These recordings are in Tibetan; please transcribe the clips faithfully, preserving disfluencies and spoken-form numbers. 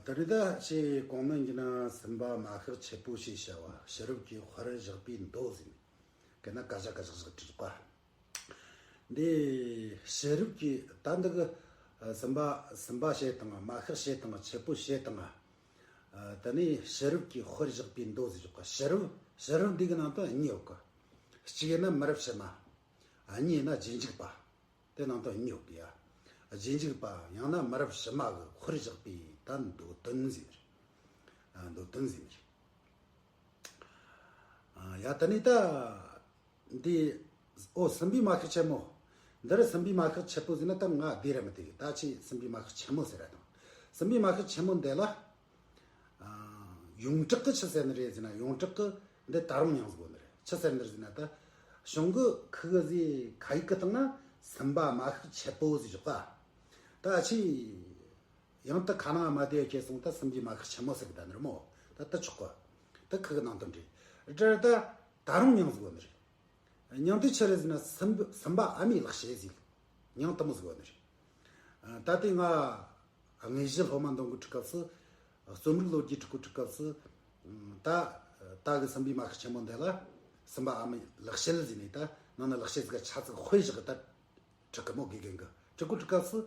ད་རེས་ད་ཅི་གོང་མ་ཡིན་ན་སུམ་པ་མ་ཤགས་ཆེ་པོ་ཞེས་བྱ་བ་ཕྱི་རབས་ཀྱི་དཔལ་བཞག་པའི་མདོ་ཟེར་ནས་གན་ན་ཀ་ཞ་ཀ་ཞག་ཞག་བྲིས་པ། འདི་ཕྱི་རབས་ཀྱི་ད་འདི་གི་སུམ་པ་སུམ་པ་བྱེད་དང་མ་ཤགས་བྱེད་དང་ཆེ་པོ་བྱེད་དང་། ད་ནི་ཕྱི་རབས་ཀྱི་དཔལ་བཞག་པའི་མདོ་ཟེར་བཞག་པ། ཕྱི་རབས་ཕྱི་རབས་འདི་གི་ནང་དུ་གཉིས་ཡོད་གི། གཅིག་ཡིན་ན་མི་རབས་ཕྱི་མ། གཉིས་ཡིན་ན་རྗེས་འཇུག་པ། དེ་ནང་དུ་གཉིས་ཡོད་གི་ཡ། རྗེས་འཇུག་པ་ཡང་ན་མི་རབས་ཕྱི་མ་གི་དཔལ་བཞག་པའི་ད་མདོ་དོན་ཟེར་ནི་རེད། མདོ་དོན་ཟེར་ནི་རེད། ཡ་ད་ནི་ད། འདི། ཨོ་སུམ་པའི་མ་ཤགས་ཆེན་མོ། འདི་རུ་སུམ་པའི་མ་ཤགས་ཆེན་པོ་ཟེར་ན་ད་ང་བདེ་ར་མི་བདེ་གི། ད་ཆི་སུམ་པའི་མ་ཤགས་ཆེན་མོ་ཟེར་ར་དང་། སུམ་པའི་མ་ཤགས་ཆེན་མོ་འདི་ལ། ཡོངས་གྲགས་ཀྱི་ཆི་ཟེར་ནི་རེད་ཟེར་ན་ཡོངས་གྲགས་ཀྱི་འདི་ད་རུང་ཡང་ཟེར་གོ་ནི་རེད། ཆི་ཟེར་ནི་རེད་ཟེར་ན་ད། གཞུང་གི་ཁུ་གི་ཟེ་ཁ་ཡིག་གི་སྟེང་ན་སུམ་པ་མ་ཤགས་ཆེན་པོ་ཟེར་བཞག་པ། ད་ཆི། ཡང་ད་ཁ་ནང་མ་བདེ་ཁྱེར་སོང་ད་སུམ་པའི་མ་ཤགས་ཆེན་མོ་ཟེར་གི་ད་ནི་རེད་མོ། ད་ད་ཆོག་གི། ད་ཁུ་གི་ནང་དོན་རེད། དེ་ད་ད་རུང་མྱིང་ཟིག་ཡོད་ནི་རེད། མྱིང་དེ་ཆི་རེད་ཟེར་ན་སུམ་སུམ་པ་ཨ་མའི་ལེགས་བཤད་ཟེར། མྱིང་དེ་མོ་ཟིག་ཡོད་ནི་རེད། ད་དེ་ང་དངོས་གཞི་སློབ་མ་འདོན་གི་ཁྲིད་སྐབས་སུ། རྩོམ་རིག་ལོ་རྒྱུས་ཁྲིད་གི་ཁྲིད་སྐབས་སུ། ད་ད་གི་སུམ་པའི་མ་ཤགས་ཆེན་མོ་འདི་ལ་སུམ་པ་ཨ་མའི་ལེགས་བཤད་ཟེར་ནས་ད་ནང་ན་ལེགས་བཤད་ཟིག་ཆ་ཚིག་དཔེ་བཞག་གི་ད། ཁྲིད་གི་མོ་དགེ་རྒན་གི་ཁྲིད་གོ་ཁྲིད་སྐབས་སུ།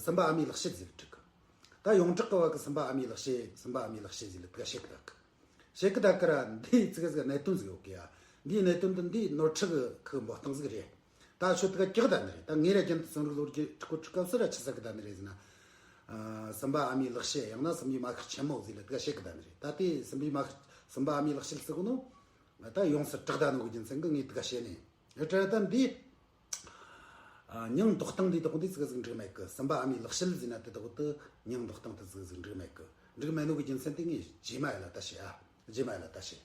སུམ་པ་ཨ་མའི་ལེགས་བཤད་ཟེར་ཁྲིད་གི། ད་ཡོངས་གྲགས་གི་བ་གི་སུམ་པ་ཨ་མའི་ལེགས་བཤད་སུམ་པ་ཨ་མའི་ལེགས་བཤད་ཟེར་ལ་དེ་ག་བཤད་གི་ད་གི། བཤད་གི་ད་གི་ར་འདིའི་ཙི་ག་ཟིག་གནད་དོན་ཟིག་ཡོད་གི་ཡ། འདིའི་གནད་དོན་དེ་འདིའི་ནོར་འཁྲུལ་གི་ཁུ་འབོ་སྟངས་ཟིག་རེད། ད་ཆོ་དེ་ག་ཀྱག་ད་ནི་རེད། ད་ངས་ར་རྒྱུན་དུ་རྩོམ་རིག་ལོ་རྒྱུས་ཁྲིད་གོ་ཁྲིད་སྐབས་སུ་ར་ཆི་ཟེར་གི་ད་ནི་རེད་ཟེར་ན། སུམ་པ་ཨ་མའི་ལེགས་བཤད་ཡང་ན་སུམ་པའི་མ་ཤགས་ཆེན་མོ་ཟེར་ལ་དེ་ག་བཤད་གི་ད་ནི་རེད། ད་དེ་སུམ་པའི་མ་ཤགས་སུམ་པ་ཨ་མའི་ལེགས་བཤད་ཟེར་གོ་ནོ། ད་ཡོངས་སུ་གྲགས་ད་ནོ་གི་རྒྱུ་མཚན་གི་ངས་དེ་ག་བཤད་ནས། དེ་ད་འདི། ཨ། མྱིང་འདོགས་སྟངས་འདི་དག་འདི་ཙི་ག་ཟིག་འགྲིག་མེད་གི། སུམ་པ་ཨ་མའི་ལེགས་བཤད་ཟེར་ན་དེ་དག་ཏུ་མྱིང་འདོགས་སྟངས་དེ་ཙི་ག་ཟིག་འགྲིག་མེད་གི། འགྲིག་མེད་ནོ་གི་རྒྱུ་མཚན་དེ་ངས་རྗེས་མ་ཡ་ལ་ད་བཤད་ཨ། རྗེས་མ་ཡ་ལ་ད་བཤད།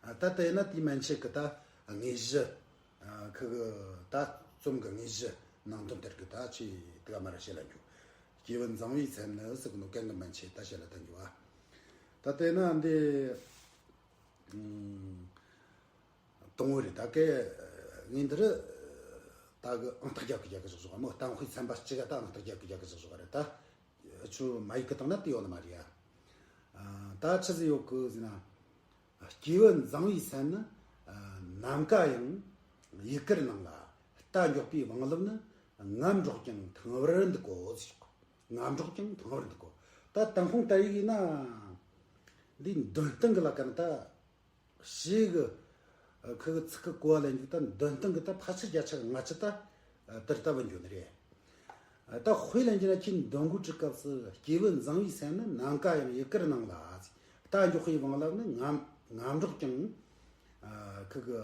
ཨ། ད་དེ་ན་དེའི་མན་ཆད་གི་ད་དངོས་གཞི། ཨ། ཁུ་གི་ད་རྩོམ་གི་དངོས་གཞི་ནང་དོན་དེར་གི་ད་ཆི་དེ་ག་མ་ར་བཤད་ལ་འགྱོ། སྐྱེས་བུ་མཛངས་པའི་མཚན་ནི་ཟེར་གི་ནོ་གན་གི་མན་ཆད་ད་བཤད་ལ་ད་འགྱོ་ཨ། ད་དེ་ན་འདི། ཨུམ། དང་བོ་རེད། ད་གི་ངས་འདི་རུ་ད་གི་ཨང་རྟགས་རྒྱག་གི་རྒྱག་གི་བཞག་བཞག་མོ། གཏམ་དཔེ་ཚན་པ་གཅིག་ག་ད་ཨང་རྟགས་རྒྱག་གི་རྒྱག་གི་བཞག་བཞག་རེད་ད། ཆུ་མ་ཡིག་གི་སྟེང་ན་དེ་ཡོད་ནི་མ་རེད་ཡ། ད་ཆི་ཟིག་ཡོད་གི་ཟེར་ན། སྐྱེས་བུ་མཛངས་པའི་མཚན་ནི་ནམ་མཁའ་ཡང་ཡི་གེར་སྣང་ལ། རྟ་མགྱོགས་པའི་བང་ལབ་ནི་ངམ་སྒྲོག་ཀྱང་ཐང་བར་འདུག་གོ་ཟེར། ངམ་སྒྲོག་ཀྱང་ཐང་བར་འདུག་གོ། ད་ཏུན་ཧོང་དར་ཡིག་ཡིན་ན། འདི་འདོན་སྟངས་གི་ལ་ཀ་ན་ད། ཞེས་གི། ཁུ་གི་ཚིག་གི་གོ་བ་ལེན་རྒྱུ་ད་འདོན་སྟངས་གི་ད་ཕལ་ཆེར་བརྒྱ་ཆ་ལྔ་བཅུ་ད། དེར་ལྟ་བུ་འགྱོ་ནི་རེད། ད་དཔེ་ལེན་རྒྱུ་ན་ཁྱེད་འདོན་གོ་ཁྲིད་སྐབས་སུ་སྐྱེས་བུ་མཛངས་པའི་མཚན་ནི་ནམ་མཁའ་ཡང་ཡི་གེར་སྣང་ལ། རྟ་མགྱོགས་པའི་བང་ལབ་ནི་ངམ་ངམ་སྒྲོག་ཀྱང་། ཁུ་གི་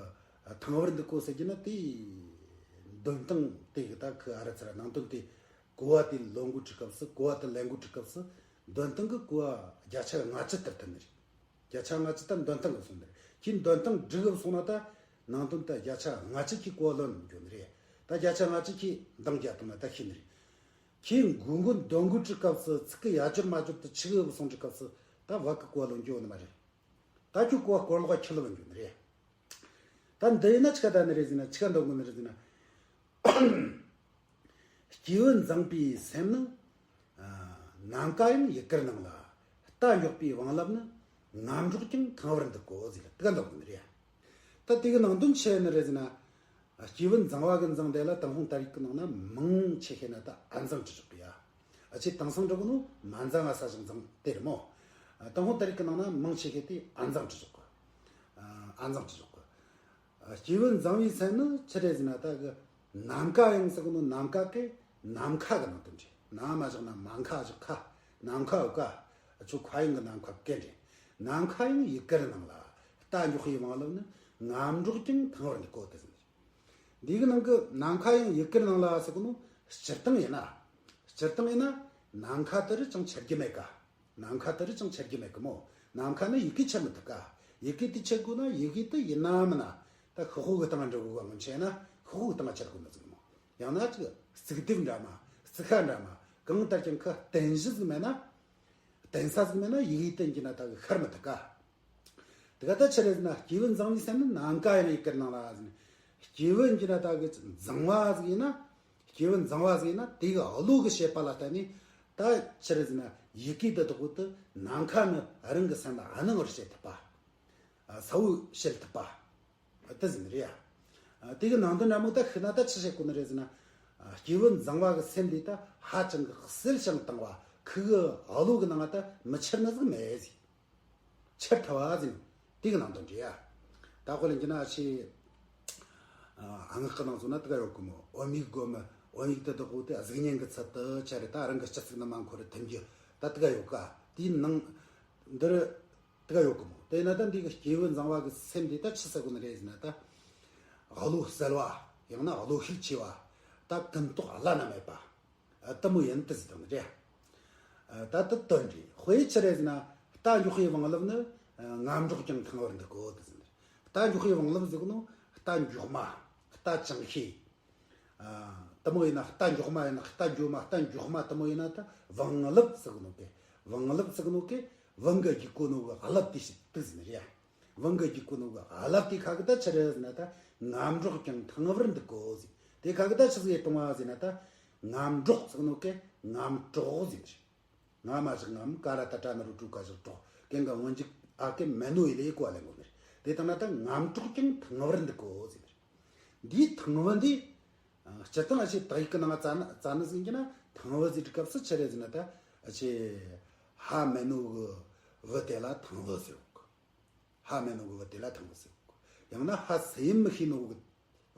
ཐང་བར་འདུག་གོ་ཟེར་རྒྱུ་ན་དེའི་འདོན་སྟངས་དེ་གི་ད་ཁུ་ཨ་ར་ཚ་ར་ནང་དོན་དེ་གོ་བ་དེ་ལོན་གོ་ཁྲིད་སྐབས་སུ་གོ་བ་དེ་ལེན་གོ་ཁྲིད་སྐབས་སུ་འདོན་སྟངས་གི་གོ་བ་བརྒྱ་ཆ་ལྔ་བཅུ་དེར་ཐུབ་ནི་རེད། བརྒྱ་ཆ་ལྔ་བཅུ་ད་འདོན་སྟངས་གི་སོང་ནི་རེད། ཁྱེད་འདོན་སྟངས་འགྲིག་གི་སོང་ན་ད་ནང་དོན་ད་བརྒྱ་ཆ་ལྔ་བཅུ་ཁྱེད་གོ་ལོན་འགྱོ་ནི་རེད། ད་བརྒྱ་ཆ་ལྔ་བཅུ་ཁྱེད་འདང་རྒྱག་དང་ན་ད་ཤེས་ནི་རེད། ཁྱེད་མགོ་མགོ་འདོན་གོ་ཁྲིད་སྐབས་སུ་ཚིག་གི་ཡ་སྦྱོར་མ་སྦྱོར་དུ་ཆི་གི་སོང་ཁྲིད་སྐབས་སུ་ད་བ་གི་གོ་ལོན་འགྱོ་ནི་མ་རེད། ད་ཁྱོད་གོ་བ་སྐོར་ལོག་ཁྱི་ལོ་འགྱོ་ནི་རེད། ད་འདི་ཡིན་ན་ཆི་ག་ད་ནི་རེད་ཟེར་ན་ཆི་ག་འདོན་གོ་ནི་རེད་ཟེར་ན། སྐྱེས་བུ་མཛངས་པའི་སེམས་ནི། ནམ་མཁའ་ཡང་ཡི་གེར་སྣང་ལ། རྟ་མགྱོགས་པའི་བང་ལབ་ནི། ངམ་སྒྲོག་ཀྱང་ཐང་བར་འདུག་གོ་ཟེར་ལ་དེ་ག་འདོན་གོ་ནི་རེད། ད་དེ་གི་ནང་དོན་ཆི་ཡིན་ནི་རེད་ཟེར་ན། སྐྱེས་བུ་མཛངས་པ་གི་མཛངས་དེ་ལ་ཏུན་ཧོང་དར་ཡིག་གི་ནང་ན་མང་ཆེ་ཤོས་ན་ད་ཨ་མཛངས་ཀྱི་ཞོག་གི་ཡ། ཨ་ཆེ་དེང་སང་འགྲོ་གི་ནོ་མ་མཛངས་ཨ་ས་ཞིག་མཛངས་དེ་རེད་མོ། ཏུན་ཧོང་དར་ཡིག་གི་ནང་ན་མང་ཆེ་ཤོས་དེ་ཨ་མཛངས་ཀྱི་ཞོག་གི། ཨ་མཛངས་ཀྱི་ཞོག་གི། སྐྱེས་བུ་མཛངས་པའི་མཚན་ནི་ཆི་རེད་ཟེར་ན་ད་གི་ནམ་མཁའ་ཡང་ཟེར་གི་ནོ་ནམ་མཁའ་གི་ནམ་མཁའ་གི་ནང་དོན་རེད། ན་མ་བཞག་ན་མ་མཁའ་བཞག་ཁ། ནམ་མཁའ་གི་ཁ། ཆུ་ཁ་ཡིན་གི་ནམ་མཁའ་གན་རེད། ནམ་མཁའ་ཡང་ཡི་གེར་སྣང་ལ། རྟ་མགྱོགས་པའི་བང་ལབ་ནི་ངམ་སྒྲོག་ཀྱང་ཐང་བར་འདུག་གོ་དེ་ཟེར། འདི་གི་ནང་གི་ནམ་མཁའ་ཡང་ཡི་གེར་སྣང་ལ་ཟེར་གི་ནོ་སྤྱིར་བཏང་ཡིན་ན། སྤྱིར་བཏང་ཡིན་ན་ནམ་མཁའ་དེ་རུ་ཅང་ཆེར་རྒྱུ་མེད་ཀ། ནམ་མཁའ་དེ་རུ་ཅང་ཆེར་རྒྱུ་མེད་ཀི་མོ། ནམ་མཁའ་ནི་ཡི་གེ་ཆེར་མི་ཐུབ་ཀ། ཡི་གེ་དེ་ཆེར་དགོས་ན་ཡི་གེ་དེ་ཡིན་ན་མིན་ན་ད་ཤོག་བུ་གི་སྟེང་འབྲི་དགོས་ག་མི་ཆེ་ན་ཤོག་བུ་གི་སྟེང་ཆེར་དགོས་ན་ཟིག་མོ། ཡང་ན་ཅིག་རྩིག་ལྡེབས་འདྲ་མ་རྩིག་ཁ་འདྲ་མ་གང་ལྟར་ཀྱང་ཁ་བསྟན་གཞི་ཟིག་མེད་ན། བསྟན་ས་ཟིག་མེད་ན་ཡི་གེ་བསྟན་གྱི་ན་ད་གི་ཤར་མི་ཐུབ་ཀ། དེ་ག་ད་ཆི་རེད་ཟེར་ན་སྐྱེས་བུ་མཛངས་པའི་སེམས་ནི་ནམ་མཁའ་ཡང་ཡི་གེར་སྣང་ལ་ཟེར་ན། སྐྱེས་བུ་ཡིན་གྱི་ན་ད་གི་མཛངས་པ་ཟིག་ཡིན་ན། སྐྱེས་བུ་མཛངས་པ་ཟིག་ཡིན་ན་དེ་གི་བློ་གི་བྱེད་པ་ལ་བརྟེན་ནས་ ད་ཆི་རེད་ཟེར་ན་ཡི་གེ་འདི་དག་གོ་དུ་ནམ་མཁའ་ནི་རང་གི་སེམས་ལ་ཨ་ནང་བར་བཤད་ཐུབ་པ། ཨ་ས་བོ་བཤད་ཐུབ་པ། ཨ་དེ་ཟིན་རེད་ཡ། ཨ་དེ་གི་ནང་དོན་འདྲ་མོ་ད་ཤི་ན་ད་ཆི་བཤད་གོ་ནི་རེད་ཟེར་ན། ཨ་སྐྱེས་བུ་འཛིན་པ་གི་སེམས་འདི་ད་ཧ་ཅང་གི་གསལ་ཞིང་དྭངས་བ། ཁུ་གི་ཨ་ལོ་གི་ནང་ད་མི་ཆེར་ན་ཟིག་མེད་ཟིག་ཆེར་ཐལ་བ་ཟིན། དེ་གི་ནང་དོན་འདྲ་ཡ། ད་ཁོ་ལ་འགྱུར་ན་ཆེ། ཨ་ངག་གི་ནང་སོང་ན་དེ་ག་ཡོད་གི་མོ། འོ་མིག་གོ་མི་འོ་མིག་དེ་དག་གོ་དེ་གཟུགས་བརྙན་གི་ཚད་དུ་ཆ་རེད། ད་རང་གི་སྤྱི་གཙུག་ན་མ་འཁོར་ཐིམ་རྒྱུ་ད་དེ་ག་ཡོད་ཀ། དེའི་ནང་འདིར་དེ་ག་ཡོད་གི་མོ། དེ་ན་ད་འདི་གི་སྐྱེས་བུ་འཛིན་པ་གི་སེམས་འདི་ད་ཆི་ཟེར་གོ་ནི་རེད་ཟེར་ན། ད་ཨ་ལོ་གསལ་བ། ཡང་ན་ཨ་ལོ་ཤུགས་ཆེ་བ། ད་ཀུན་རྟོག་བླ་ན་མེད་པ། ཨ་དེ་མོ་ཡིན་དེ་ཟེར་དང་རེད། ཨ་ད་དེ་དོན་རེད། དཔེ་ཆི་རེད་ཟེར་ན། རྟ་མགྱོགས་པའི་བང་ལེབ་ནི་ཨ་ངམ་སྒྲོག་ཀྱང་ཐང་བར་འདུག་གོ་དེ་ཟེར། རྟ་མགྱོགས་པའི་བང་ལེབ་ཟེར་གོ་ནོ་རྟ་མགྱོགས་མ། རྟ་ཅང་ཤེས། ཨ་དེ་མོ་ཡིན་ན། རྟ་མགྱོགས་མ་ཡིན་ན། རྟ་མགྱོགས་མ། རྟ་མགྱོགས་མ་དེ་མོ་ཡིན་ན་ད་བང་ལེབ་ཟེར་གོ་ནོ་གི། བང་ལེབ་ཟེར་གོ་ནོ་གི་བང་གི་རྒྱུག་གོ་ནོ་གི་ཨ་ལེབ་དེ་ཞིག་དེ་ཟེར་རེད་ཡ། བང་གི་རྒྱུག་གོ་ནོ་གི་ཨ་ལེབ་དེ་ཁ་གི་ད་ཆི་རེད་ཟེར་ན། ད་ངམ་སྒྲོག་ཀྱང་ཐང་བར་འདུག་གོ་ཟེར། དེ་ཁ་གི་ད་ཆི་ཟིག་ཡེ་གཏོང་བ་ཟེར་ན། ད་ངམ་སྒྲོག་ཟེར་ནོ་གི་ངམ་སྒྲོག་ཟེར། ང་མ་བཞག་ངམ། ཀ་ར་བཏགས་སྒྲ་ན་རོ་སྒྲོ་ག་བཞག་སྒྲོག། གན་ག་འོན་ཅིག་ཨ་གི་མེ་ནོ་ཡི་ལེ་གོ་ལེ་གོ་ནི་རེད། དེ་ལྟ་ན་ད་ངམ་སྒྲོག་ཀྱང་ཐང་བར་འདུག་གོ་ཟེར་ནི་རེད། འདིའི་ཐང་བ་འདི། ཨ་སྤྱིར་བཏང་ཨ་ཆེ་དག་ཡིག་གི་ནང་ཙ་ན་ཙ་ན་ཟིན་གྱི་ན། ཐང་བ་ཟེར་གི་སྐབས་སུ་ཆི་རེད་ཟེར་ན། ད་ཨ་ཆེ་ཧ་མེ་ནོ་གི་བུ་དེ་ལ་ཐང་བ་ཟེར་གོ། ཧ་མེ་ནོ་གི་བུ་དེ་ལ་ཐང་བུ་ཟེར་གོ། ཡང་ན་ཧ་སུ་ཡིན་མི་ཤེས་ནོ་གི་